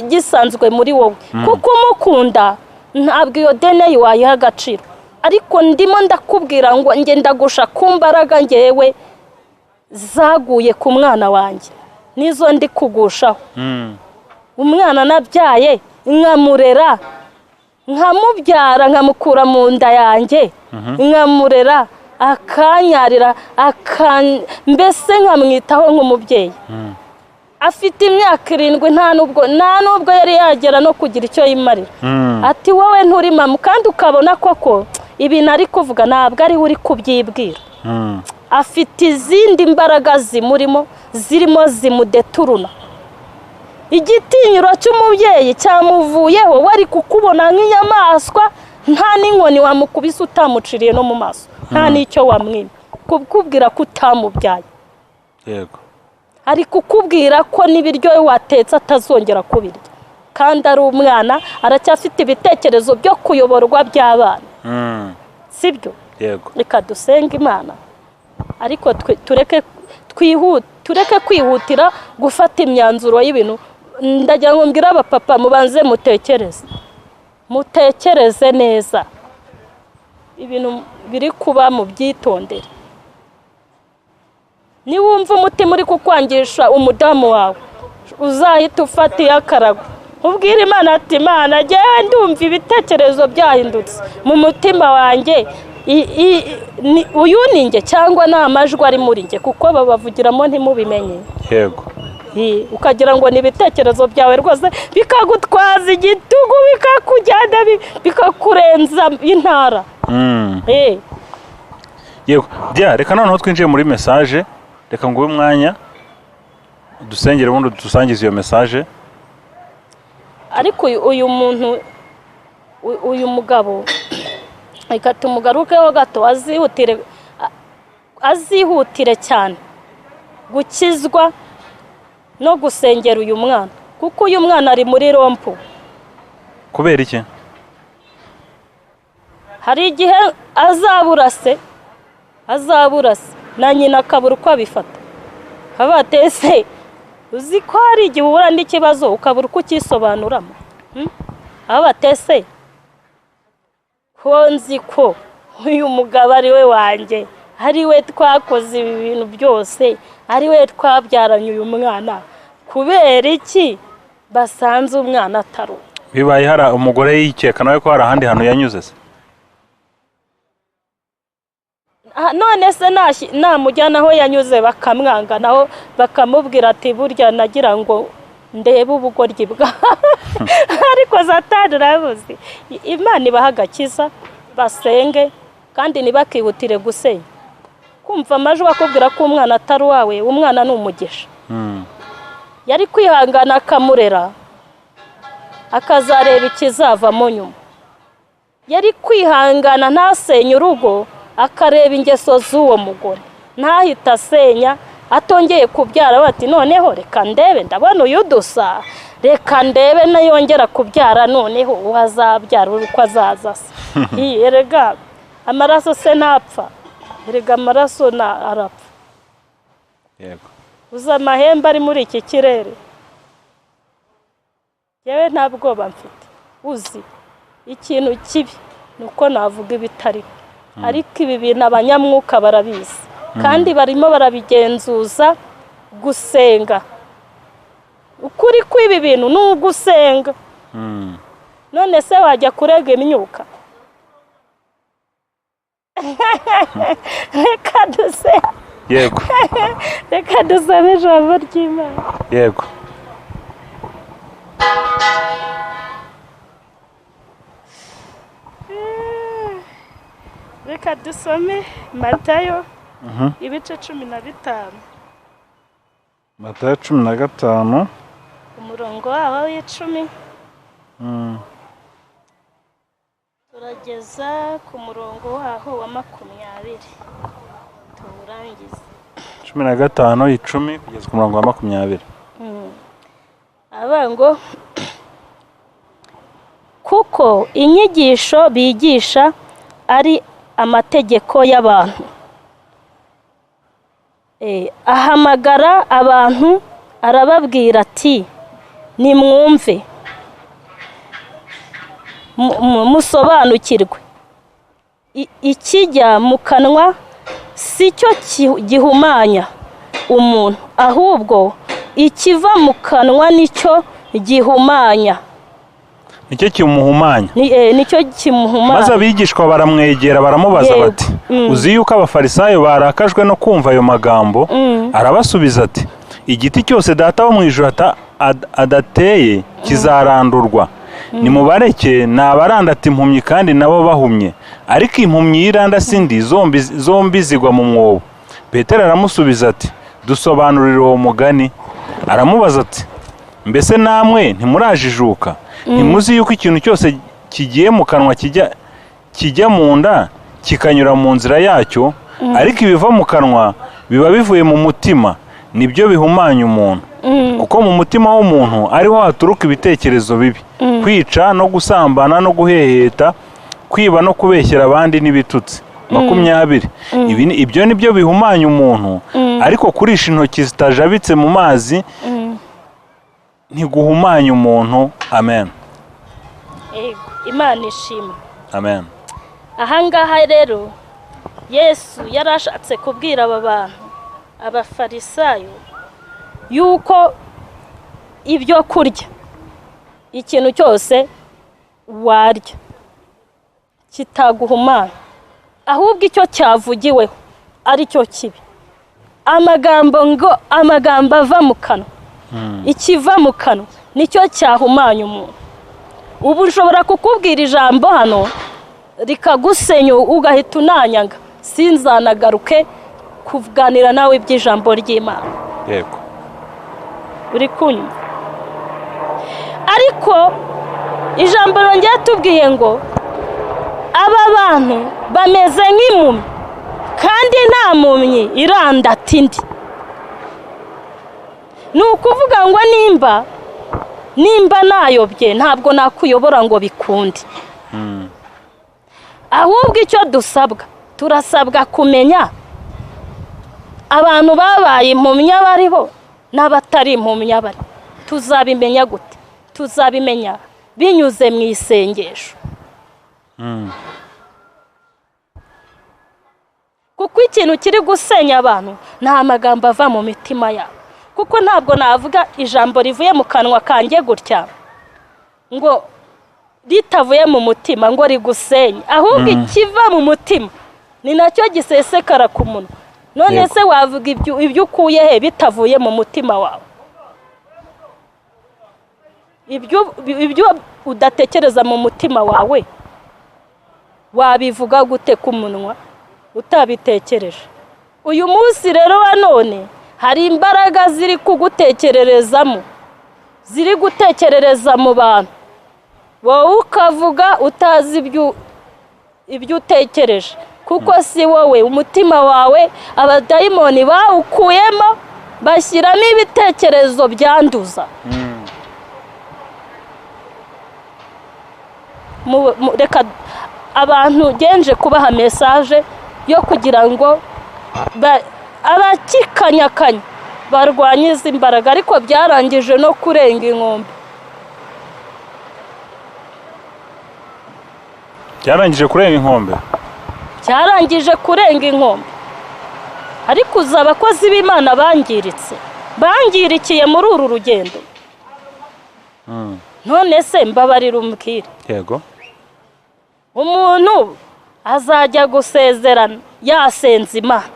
gisanzwe muri wowe, kuko umukunda ntabwo iyo DNA wayiha agaciro. Ariko ndimo ndakubwira ngo njye ndagusha ku mbaraga ngewe zaguye ku mwana wanjye, nizo ndi kugushaho. Umwana nabyaye, nkamurera, nkamubyara, nkamukura mu nda yanjye, nkamurera, akanyarira, mbese nkamwitaho nk'umubyeyi. Afite imyaka 7, nta nubwo yari yagera no kugira icyo yimarira. Ati wowe nturi mama, kandi ukabona koko ibintu ari kuvuga ntabwo ari we uri kubyibwira. Afite izindi mbaraga zimurimo, zirimo zimudeturuna. Igitinyiro cy'umubyeyi cyamuvuyeho, we ari kukubona nk'inyamaswa. Nta n'inkoni wamukubise utamuciriye no mu maso, nta n'icyo wamwima kukubwira ko utamubyaye. Ari kukubwira ko n'ibiryo watetse atazongera kubirya, kandi ari umwana, aracyafite ibitekerezo byo kuyoborwa by'abana. Sibyo? Yego. Reka dusenge Imana, ariko tureke tureke kwihutira gufata imyanzuro y'ibintu. Ndagira ngo mbwire abapapa, mubanze mutekereze, mutekereze neza ibintu biri kuba, mu byitondere. Niwumva umutima uri kukwangisha umudamu wawe, uzahita ufata iy'akarago, ubwire Imana ati Imana, njyewe ndumva ibitekerezo byahindutse mu mutima wanjye. Uyu ni njye cyangwa ni amajwi ari muri njye? Kuko babavugiramo ntimubimenye. Ukagira ngo ni ibitekerezo byawe rwose, bikagutwaza igitugu, bikakujyana, bikakurenza intara. Yego Dia, reka noneho twinjiye muri message. Reka nguhe umwanya dusengere, ubundi dusangize iyo message. Ariko uyu muntu, uyu mugabo, reka tumugarukeho gato. Azihutire, azihutire cyane gukizwa no gusengera uyu mwana, kuko uyu mwana ari muri rond-point. Kubera iki? Hari igihe azabura se, azabura se na nyina, akabura uko abifata. Abatese uzi ko hari igihe uhura n'ikibazo ukabura uko ucyisobanuramo? Abatese ko nzi ko uyu mugabo ari we wanjye, ari we twakoze ibi bintu byose, ari we twabyaranye uyu mwana, kubera iki basanze umwana atari uwe? Bibaye hari umugore yikeka nawe ko hari ahandi hantu yanyuze se? None se namujyana aho yanyuze bakamwanga, naho bakamubwira ati burya nagira ngo ndebe ubugoryi bwa ariko Satani urabuzi. Imana ibaha agakiza, basenge kandi ntibakihutire gusenya. Kumva amajwi akubwira ko umwana atari uwawe, umwana ni umugisha. Yari kwihangana akamurera, akazareba ikizavamo nyuma. Yari kwihangana ntasenye urugo, akareba ingeso z'uwo mugore, ntahita asenya, atongeye kubyara bati noneho reka ndebe, ndabona uyu dusa, reka ndebe nayongera kubyara, noneho uwazabyara uko azaza se. Erega amaraso se ntapfa, erega amaraso arapfa. Yego. Uzi amahembe ari muri iki kirere? Yewe nta bwoba mfite. Uzi ikintu kibi nuko navuga ibitariho, ariko ibi bintu abanyamwuka barabizi kandi barimo barabigenzuza. Gusenga, ukuri kw'ibi bintu ni ugusenga. None se wajya kurega imyuka? Reka duse. Yego. Reka dusabe ijambo ry'Imana. Yego. Reka dusome Matayo ibice 15. Matayo 15 umurongo waho w'icumi turageza ku murongo waho wa 20 tuwurangize. 15 icumi kugeza ku murongo wa 20. Abango kuko inyigisho bigisha ari amategeko y'abantu. Ahamagara abantu arababwira ati nimwumve musobanukirwe, ikijya mu kanwa si cyo gihumanya umuntu, ahubwo ikiva mu kanwa nicyo gihumanya. Nicyo kimuhumanya. Nicyo kimuhumanya. Maze abigishwa baramwegera baramubaza bati uzi yuko abafarisayo barakajwe no kumva ayo magambo? Arabasubiza ati igiti cyose data wo mu ijuru adateye kizarandurwa. Nimubareke, ni abarandata impumyi kandi nabo bahumye, ariko impumyi y'irandasi indi zombi zigwa mu mwobo. Petero aramusubiza ati dusobanurire uwo mugani. Aramubaza ati mbese namwe ntimurajijuka? Ntimuzi yuko ikintu cyose kigiye mu kanwa kijya mu nda kikanyura mu nzira yacyo, ariko ibiva mu kanwa biba bivuye mu mutima, nibyo bihumanya umuntu. Kuko mu mutima w'umuntu ariho haturuka ibitekerezo bibi, kwica no gusambana no guheheta, kwiba no kubeshyera abandi n'ibitutsi. 20. Ibyo nibyo bihumanya umuntu, ariko kurisha intoki zitajabitse mu mazi ntiguhumanya umuntu. Amen. Imana ishimwe. Amen. Ahangaha rero Yesu yarashatse kubwira aba bantu abafarisayo yuko ibyo kurya, ikintu cyose warya kitaguhumanya, ahubwo icyo cyavugiweho ari cyo kibi. Amagambo ngo amagambo ava mu kanwa, ikiva mu kanwa nicyo cyahumanya umuntu. Ubu ushobora kukubwira ijambo hano rikagusenya ugahita unanyanga, sinzanagaruke kuganira nawe iby'ijambo ry'Imana. Yego. Uri kunywa. Ariko ijambo rongera tubwiye ngo aba bantu bameze nk'impumyi, kandi nta mpumyi irandata indi. Ni ukuvuga ngo nimba nayobye ntabwo nakuyobora ngo bikunde. Ahubwo icyo dusabwa, turasabwa kumenya abantu babaye impumyi abaribo n'abatari impumyi abari. Tuzabimenya gute? Tuzabimenya binyuze mu isengesho. Kuko ikintu kiri gusenya abantu ni amagambo ava mu mitima yabo. Kuko ntabwo navuga ijambo rivuye mu kanwa kanjye gutya ngo ritavuye mu mutima ngo rigusenye, ahubwo ikiva mu mutima Ni nacyo gisesekara ku munwa. None se wavuga ibyo ukuye he bitavuye mu mutima wawe? Ibyo udatekereza mu mutima wawe wabivuga gute ku munwa utabitekereje? Uyu munsi rero wa none hari imbaraga ziri kugutekererezamo, ziri gutekerereza mu bantu, wowe ukavuga utazi ibyo utekereje, kuko si wowe, umutima wawe abadayimoni bawukuyemo bashyiramo ibitekerezo byanduza. Reka abantu genje kubaha message yo kugira ngo abakikanyakanya barwanye izi mbaraga, ariko byarangije no kurenga inkombe. Byarangije kurenga inkombe, byarangije kurenga inkombe. Ariko uzi abakozi b'Imana bangiritse, bangirikiye muri uru rugendo. None se mbabarira umbwire. Yego. Umuntu azajya gusezerana yasenze Imana,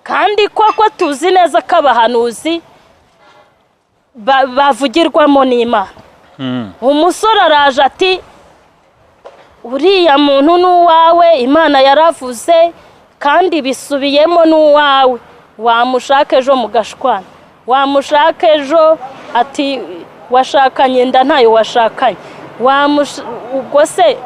kandi koko tuzi neza ko abahanuzi bavugirwamo n'Imana. Umusore araje ati uriya muntu n'uwawe, Imana yaravuze kandi bisubiyemo n'uwawe, wamushaka ejo mugashwana, wamushaka ejo ati washakanye nda ntayo washakanye, ubwo se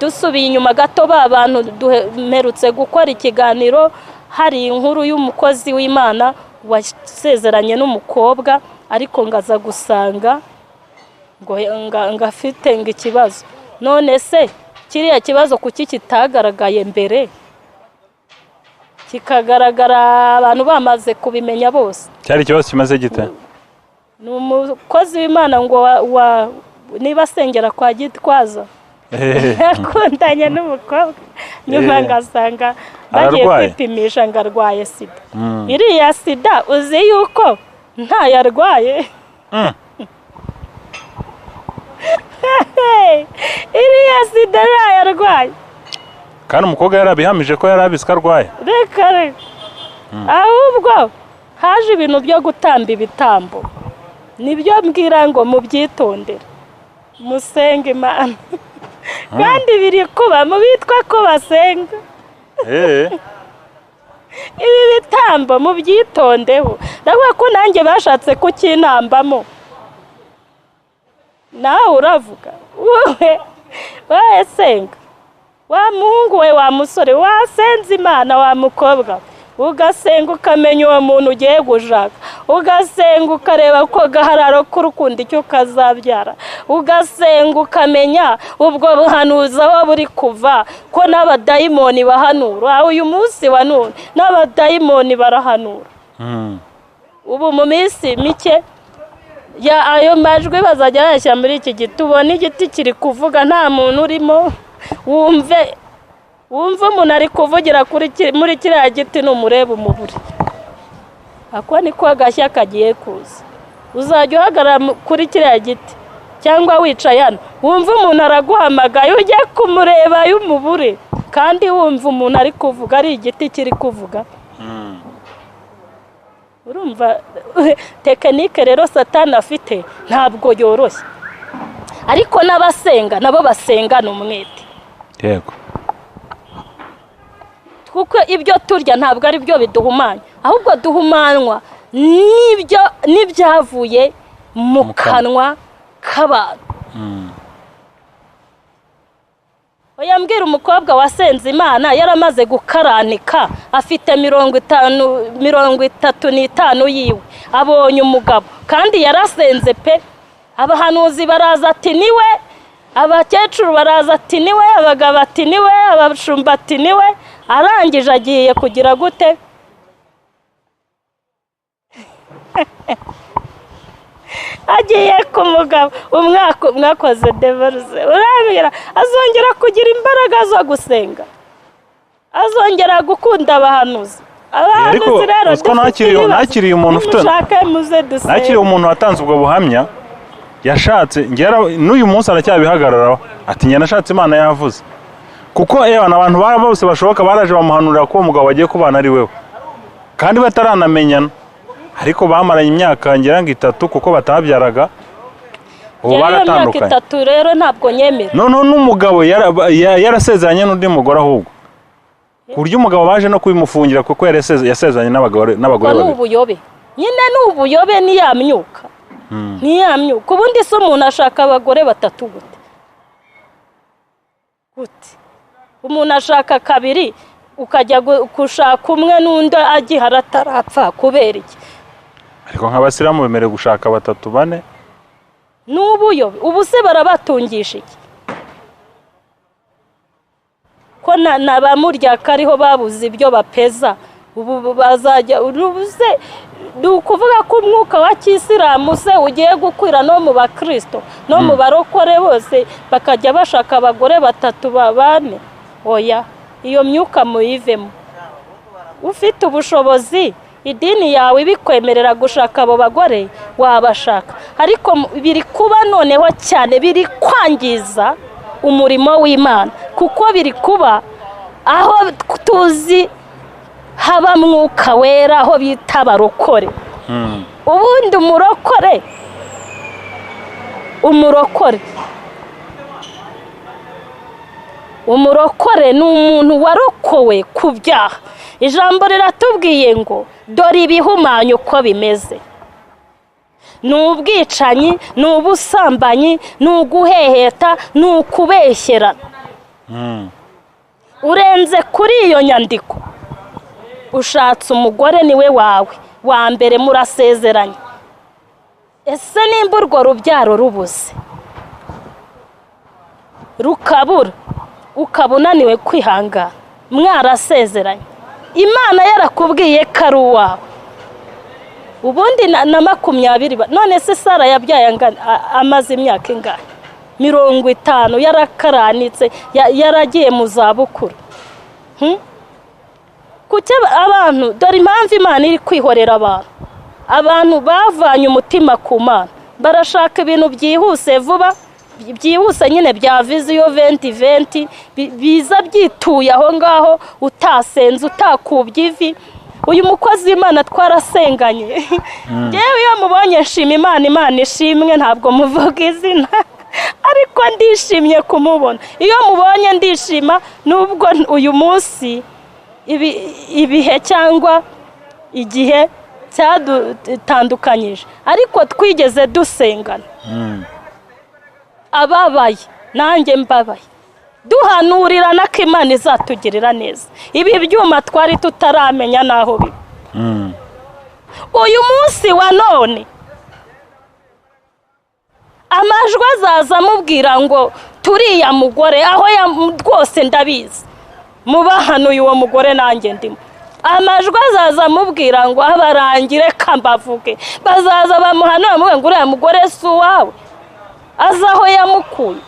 dusubiye inyuma gato, ba bantu duherutse gukora ikiganiro, hari inkuru y'umukozi w'Imana wasezeranye n'umukobwa, ariko ngaza gusanga ngo ngafite ngo ikibazo. None se kiriya kibazo kuki kitagaragaye mbere, kikagaragara abantu bamaze kubimenya bose? Cyari ikibazo kimaze gite? Ni umukozi w'Imana ngo niba asengera kwa Gitwaza yakundanye n'umukobwa, nyuma ngasanga bagiye kwipimisha ngo arwaye sida. Iriya sida uzi yuko ntayarwaye? Iriya sida ntayarwaye. Kandi umukobwa yarabihamije ko yarabizi ko arwaye. Reka reka, ahubwo haje ibintu byo gutamba ibitambo, nibyo mbwira ngo mubyitondere, musenge Imana. Kandi biri kuba mu bitwa ko basenga. Ibi bitambo mubyitondeho, ndavuga ko nanjye bashatse kukinambamo. Nawe uravuga wowe wasenga, wa muhungu we, wa musore wasenze Imana, wa mukobwa ugasenga ukamenya uwo muntu ugiye gushaka, ugasenga ukareba ko gahararo k'urukundo icyo kazabyara, ugasenga ukamenya ubwo buhanuzi aho buri kuva, ko n'abadayimoni bahanura. Uyu munsi wa none n'abadayimoni barahanura. Ubu mu minsi mike ya ayo majwi bazajya bayashyira muri iki giti, ubona igiti kiri kuvuga nta muntu urimo, wumve umuntu ari kuvugira muri kiriya giti, numureba umubure. Ako niko agashya kagiye kuza. Uzajya uhagarara kuri kiriya giti cyangwa wicaye hano, wumve umuntu araguhamagaye, ujye kumureba y'umubure, kandi wumva umuntu ari kuvuga ari igiti kiri kuvuga. Urumva tekinike rero Satani afite ntabwo yoroshye, ariko n'abasenga nabo basengana umwete. Yego. Kuko ibyo turya ntabwo ari byo biduhumanya, ahubwo duhumanwa n'ibyo n'ibyavuye mu kanwa k'abantu. Oya mbwira umukobwa wasenze Imana yaramaze gukaranika, afite 35 yiwe, abonye umugabo kandi yarasenze pe. Abahanuzi baraza ati niwe, abakecuru baraza ati niwe, abagabo ati niwe, abashumba ati niwe. Arangije agiye kugira gute? Agiye ku mugabo, umwaka mwakoze divorce, urabwira azongera kugira imbaraga zo gusenga, azongera gukunda abahanuzi. Abahanuzi rero nakiriye umuntu ufite, nakiriye umuntu watanze ubwo buhamya, yashatse n'uyu munsi aracyabihagararaho ati njye nashatse Imana yavuze. Kuko abantu bose bashoboka baraje bamuhanurira ko uwo mugabo bagiye kubana ari wewe, kandi bataranamenyana, ariko bamaranye imyaka ngira ngo 3 kuko batabyaraga. Ubu Iyo myaka baratandukanye. 3 rero ntabwo nyemera. Noneho n'umugabo yarasezeranye n'undi mugore, ahubwo ku buryo umugabo baje no kubimufungira kuko yasezeranye n'abagore Ubwo ni babiri. ubuyobe nyine, ni ubuyobe, niyamyuka niyamyuka. Ubundi se umuntu ashaka abagore 3 gute? Gute umuntu ashaka 2 ukajya gushaka umwe n'undi agihara atarapfa, kubera iki? Ariko nk'abasilamu bemerewe gushaka 3 4. Ni ubuyobe. Ubu se barabatungisha iki? Ko na ba muryaka ariho babuze ibyo bapeza, ubu bazajya ubuze. Ni ukuvuga ko umwuka wa kisilamu se ugiye gukwira no mu bakristo no mu barokore bose, bakajya bashaka abagore 3 babane? Oya, iyo myuka muyivemo. Ufite ubushobozi, idini yawe ibikwemerera gushaka abo bagore, wabashaka. Ariko biri kuba noneho cyane, biri kwangiza umurimo w'Imana, kuko biri kuba aho tuzi haba mwuka wera, aho bita abarokore. Ubundi umurokore ni umuntu warokowe ku byaha. Ijambo riratubwiye ngo dore ibihumanya uko bimeze: ni ubwicanyi, ni ubusambanyi, ni uguheheta, ni ukubeshyerana. Urenze kuri iyo nyandiko, ushatse umugore niwe wawe wa mbere, murasezeranye. Ese nimba urwo rubyaro rubuze rukabura, ukaba unaniwe kwihangana, mwarasezeranye, Imana yarakubwiye ko ari uwawe, ubundi na 20. None se Sara yabyaye amaze imyaka ingahe? 50, yarakaranitse, yaragiye mu zabukuru. Kuki abantu, dore impamvu Imana iri kwihorera abantu. Abantu bavanye umutima ku Mana, barashaka ibintu byihuse vuba, byihuse nyine bya viziyo 2020, biza byituye aho ngaho, utasenze, utakubye ivi. Uyu mukozi w'Imana twarasenganye, ngewe iyo mubonye nshima Imana, Imana ishimwe, ntabwo muvuga izina, ariko ndishimye kumubona. Iyo mubonye ndishima, nubwo uyu munsi ibihe cyangwa igihe cyadutandukanyije, ariko twigeze dusengana. Ababaye nanjye mbabaye, duhanurirana ko Imana izatugirira neza. Ibi byuma twari tutaramenya naho biba. Uyu munsi wa none amajwi azaza amubwira ngo turiya mugore aho rwose ndabizi, mubahanuye uwo mugore nanjye ndimo. Amajwi azaza amubwira ngo abarangire kambavuge, bazaza bamuhanura bamubwira ngo uriya mugore si uwawe. Azi aho yamukuye,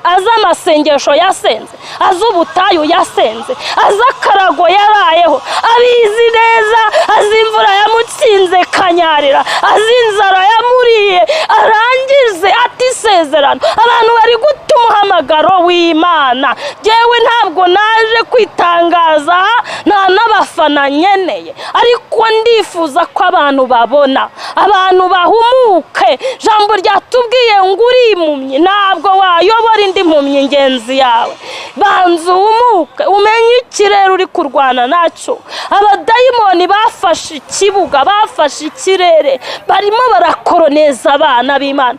azi amasengesho yasenze, azi ubutayu yasenze, azi akarago yarayeho, abizi neza, azi imvura yamutsinze kanyarira, azi inzara yamuriye, arangize ati isezerano. Abantu bari guta umuhamagaro w'Imana. Jyewe ntabwo naje kwitangaza, nta n'abafana nkeneye, ariko ndifuza ko abantu babona, abantu bahumuke. Jambo ryatubwiye ngo uri impumyi ntabwo wayobora indi mpumyi ngenzi yawe. Banza uhumuke, umenye ikirere uri kurwana nacyo. Abadayimoni bafashe ikibuga, bafashe ikirere, barimo barakoroneza abana b'Imana.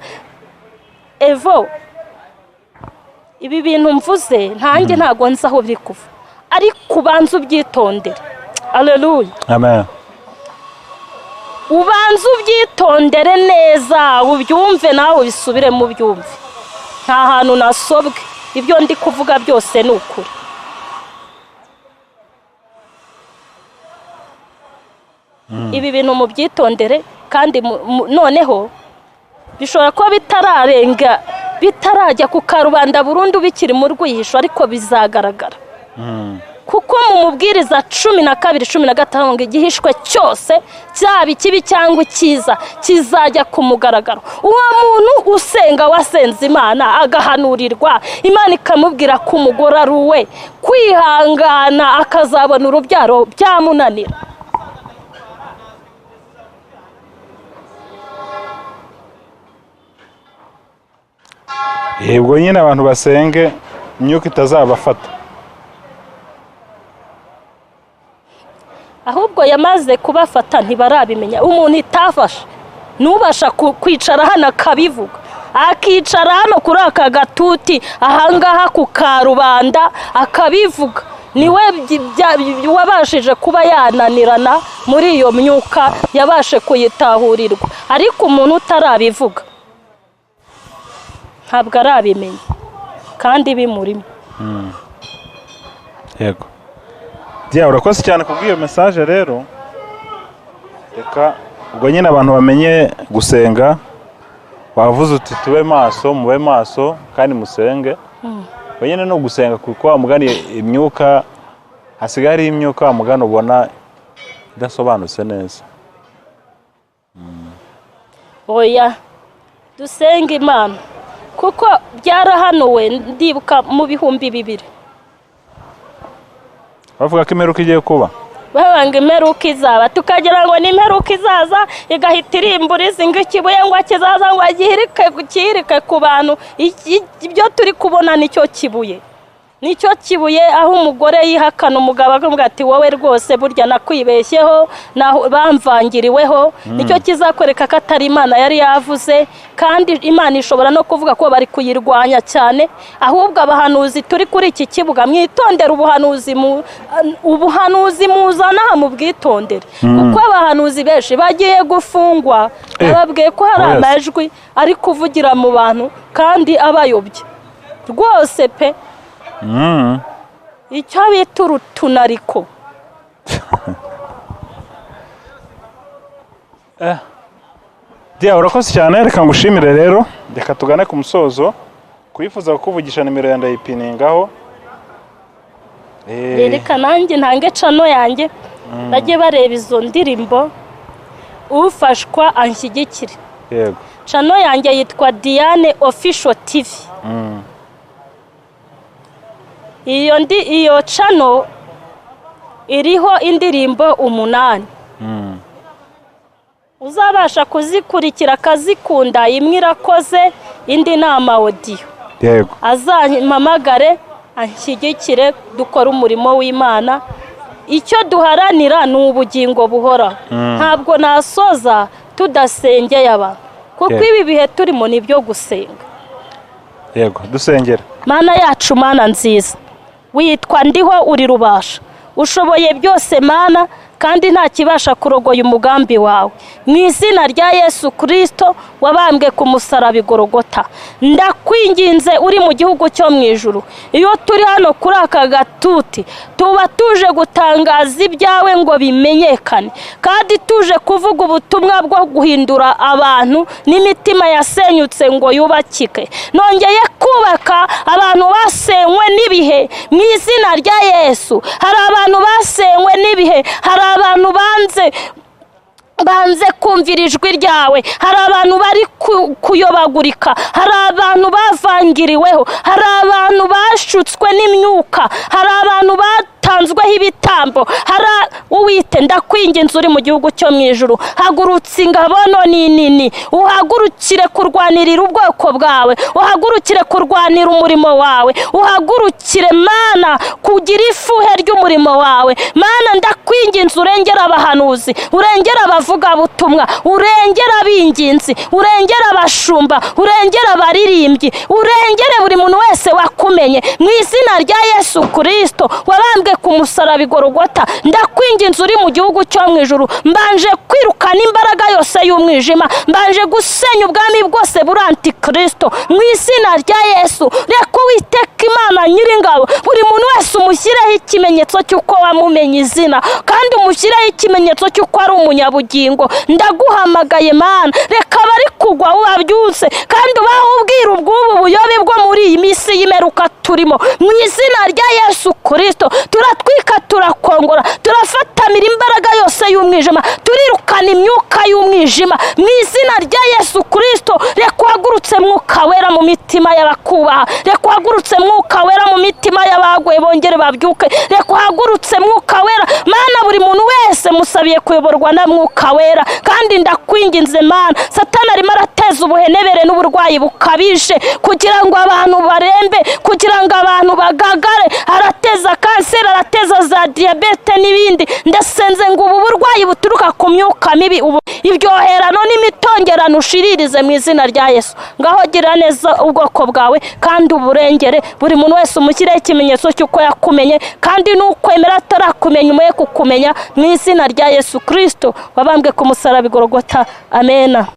Evo, ibi bintu mvuze ntange ntago nzi aho biri kuva, ariko ubanza ubyitondere. Haleluya, amen. Ubanza ubyitondere neza, ubyumve nawe ubisubire mu byumve. Nta hantu nasobwe, ibyo ndi kuvuga byose ni ukuri. Ibi bintu mubyitondere, kandi noneho bishobora kuba bitararenga, bitarajya ku karubanda burundu, bikiri mu rwihisho, ariko bizagaragara. Kuko mu Mubwiriza 12:15 ngo igihishwe cyose, cyaba ikibi cyangwa icyiza, kizajya ku mugaragaro. Uwo muntu usenga, wasenze Imana, agahanurirwa, Imana ikamubwira ko umugore ari uwe, kwihangana akazabona urubyaro byamunanira. Yego nyine abantu basenge imyuka itazabafata. Ahubwo yamaze kubafata ntibarabimenya. Umuntu itafashe nubasha kwicara hano akabivuga, akicara hano kuri aka gatuti ahangaha ku karubanda akabivuga, niwe wabashije kuba yananirana muri iyo myuka, yabashe kuyitahurirwa. Ariko umuntu utarabivuga ntabwo arabimenya kandi bimurimo. Yego Dia, urakoze cyane kubw'iyo message. Rero reka ubwo nyine abantu bamenye gusenga. Wavuze uti tube maso, mube maso kandi musenge. Ubwo nyine no gusenga, kuko wa mugani imyuka hasigaye ari imyuka wa mugani ubona idasobanutse neza. Oya, dusenge Imana kuko byarahanuwe. Ndibuka mu 2000 bavuga ko imperuka igiye kuba, babanga imperuka izaba, tukagira ngo ni imperuka izaza igahita irimbura izinga ikibuye ngo kizaza ngo gihirike ku bantu. Ibyo turi kubona nicyo kibuye, nicyo kibuye aho umugore yihakana umugabo akavuga ati wowe rwose burya nakwibeshyeho, bamvangiriweho. Nicyo kizakwereka ko atari Imana yari yavuze. Kandi Imana ishobora no kuvuga ko bari kuyirwanya cyane. Ahubwo abahanuzi turi kuri iki kibuga, mwitondere ubuhanuzi, ubuhanuzi muzana aha mubwitondere, kuko abahanuzi benshi bagiye gufungwa. Bababwiye ko hari amajwi ari kuvugira mu bantu kandi abayobye rwose pe. Icyo bita urutunariko. Dia, urakoze cyane, reka ngushimire. Rero reka tugane ku musozo. Kuyifuza kukuvugisha nimero ya ndayipiningaho. Reka nanjye ntange cano yanjye, bajye bareba izo ndirimbo, ufashwa anshyigikire. Yego. Cano yanjye yitwa Diane Official TV. Iyo cano iriho indirimbo 8. Uzabasha kuzikurikira akazikunda, imwe irakoze indi ni amawodiyo. Yego. Azampamagare anshyigikire dukore umurimo w'Imana. Icyo duharanira ni ubugingo buhoraho. Ntabwo nasoza tudasengeye abantu, kuko ibi bihe turimo ni ibyo gusenga. Yego, dusengera. Mana yacu, Mana nziza, witwa ndiho uri rubasha, ushoboye byose Mana, kandi nta kibasha kurogoya umugambi wawe. Mu izina rya Yesu Kristo wabambwe ku musaraba i Golgotha, ndakwinginze uri mu gihugu cyo mu ijuru, iyo turi hano kuri aka gatuti tuba tuje gutangaza ibyawe ngo bimenyekane, kandi tuje kuvuga ubutumwa bwo guhindura abantu n'imitima yasenyutse ngo yubakike. Nongeye kubaka abantu basenywe n'ibihe mu izina rya Yesu. Hari abantu basenywe n'ibihe, hari abantu banze kumvira ijwi ryawe, hari abantu bari kuyobagurika, hari abantu bavangiriweho, hari abantu bashutswe n'imyuka, hari abantu batanzweho ibitambo. Hari Uwite, ndakwinginze uri mu gihugu cyo mu ijuru, hagurutse ingabo nini, uhagurukire kurwanirira ubwoko bwawe, uhagurukire kurwanira umurimo wawe, uhagurukire Mana kugira ifuhe ry'umurimo wawe. Mana ndakwinginze urengera abahanuzi, urengera abavugabutumwa, urengera abinginzi, urengera abashumba, urengera abaririmbyi, urengere buri muntu wese wakumenye mu izina rya Yesu Kristo wabambwe ku musaraba i Golgotha. Ndakwinginze uri mu gihugu cyo mu ijuru, mbanje kwirukana imbaraga yose y'umwijima, mbanje gusenya ubwami bwose buri antikristo mu izina rya Yesu. Reka Uwiteka Imana nyiringabo buri muntu wese Umushyireho ikimenyetso cy'uko wamumenye izina, kandi umushyireho ikimenyetso cy'uko ari umunyabugingo. Ndaguhamagaye Mana, reka abari kugwa ubabyutse, kandi ubahe ubwiru bw'ubu buyobe bwo muri iyi minsi y'imperuka turimo. Mu izina rya Yesu Kirisito turatwika, turakongora, turafatamira imbaraga yose y'umwijima, turirukana imyuka y'umwijima mu izina rya Yesu Kirisito. Reka uhagurutse Mwuka Wera mu mitima y'abakubaha, reka uhagurutse Mwuka Wera mu mitima y'abaguye bongere babyuke, reka uhagurutse Mwuka Wera. Mana, buri muntu wese musabiye kuyoborwa na Mwuka Wera, kandi ndakwinginze Mana, Satani arimo arateza ubuhenebere n'uburwayi bukabije kugira ngo abantu barembe, kugira ngo abantu bagagare. Arateza kanseri, arateza za diyabete n'ibindi. Ndasenze ngo ubu burwayi buturuka ku myuka mibi, ubu ibyoherano n'imitongerano ushiririze mu izina rya Yesu. Ngaho gira neza ubwoko bwawe kandi uburengere, buri muntu wese umushyireho ikimenyetso cy'uko yakumenye, kandi n'ukwemera atarakumenya umuhe kukumenya mu izina rya Yesu Kirisito wabambwe ku musaraba i Golgotha. Amena.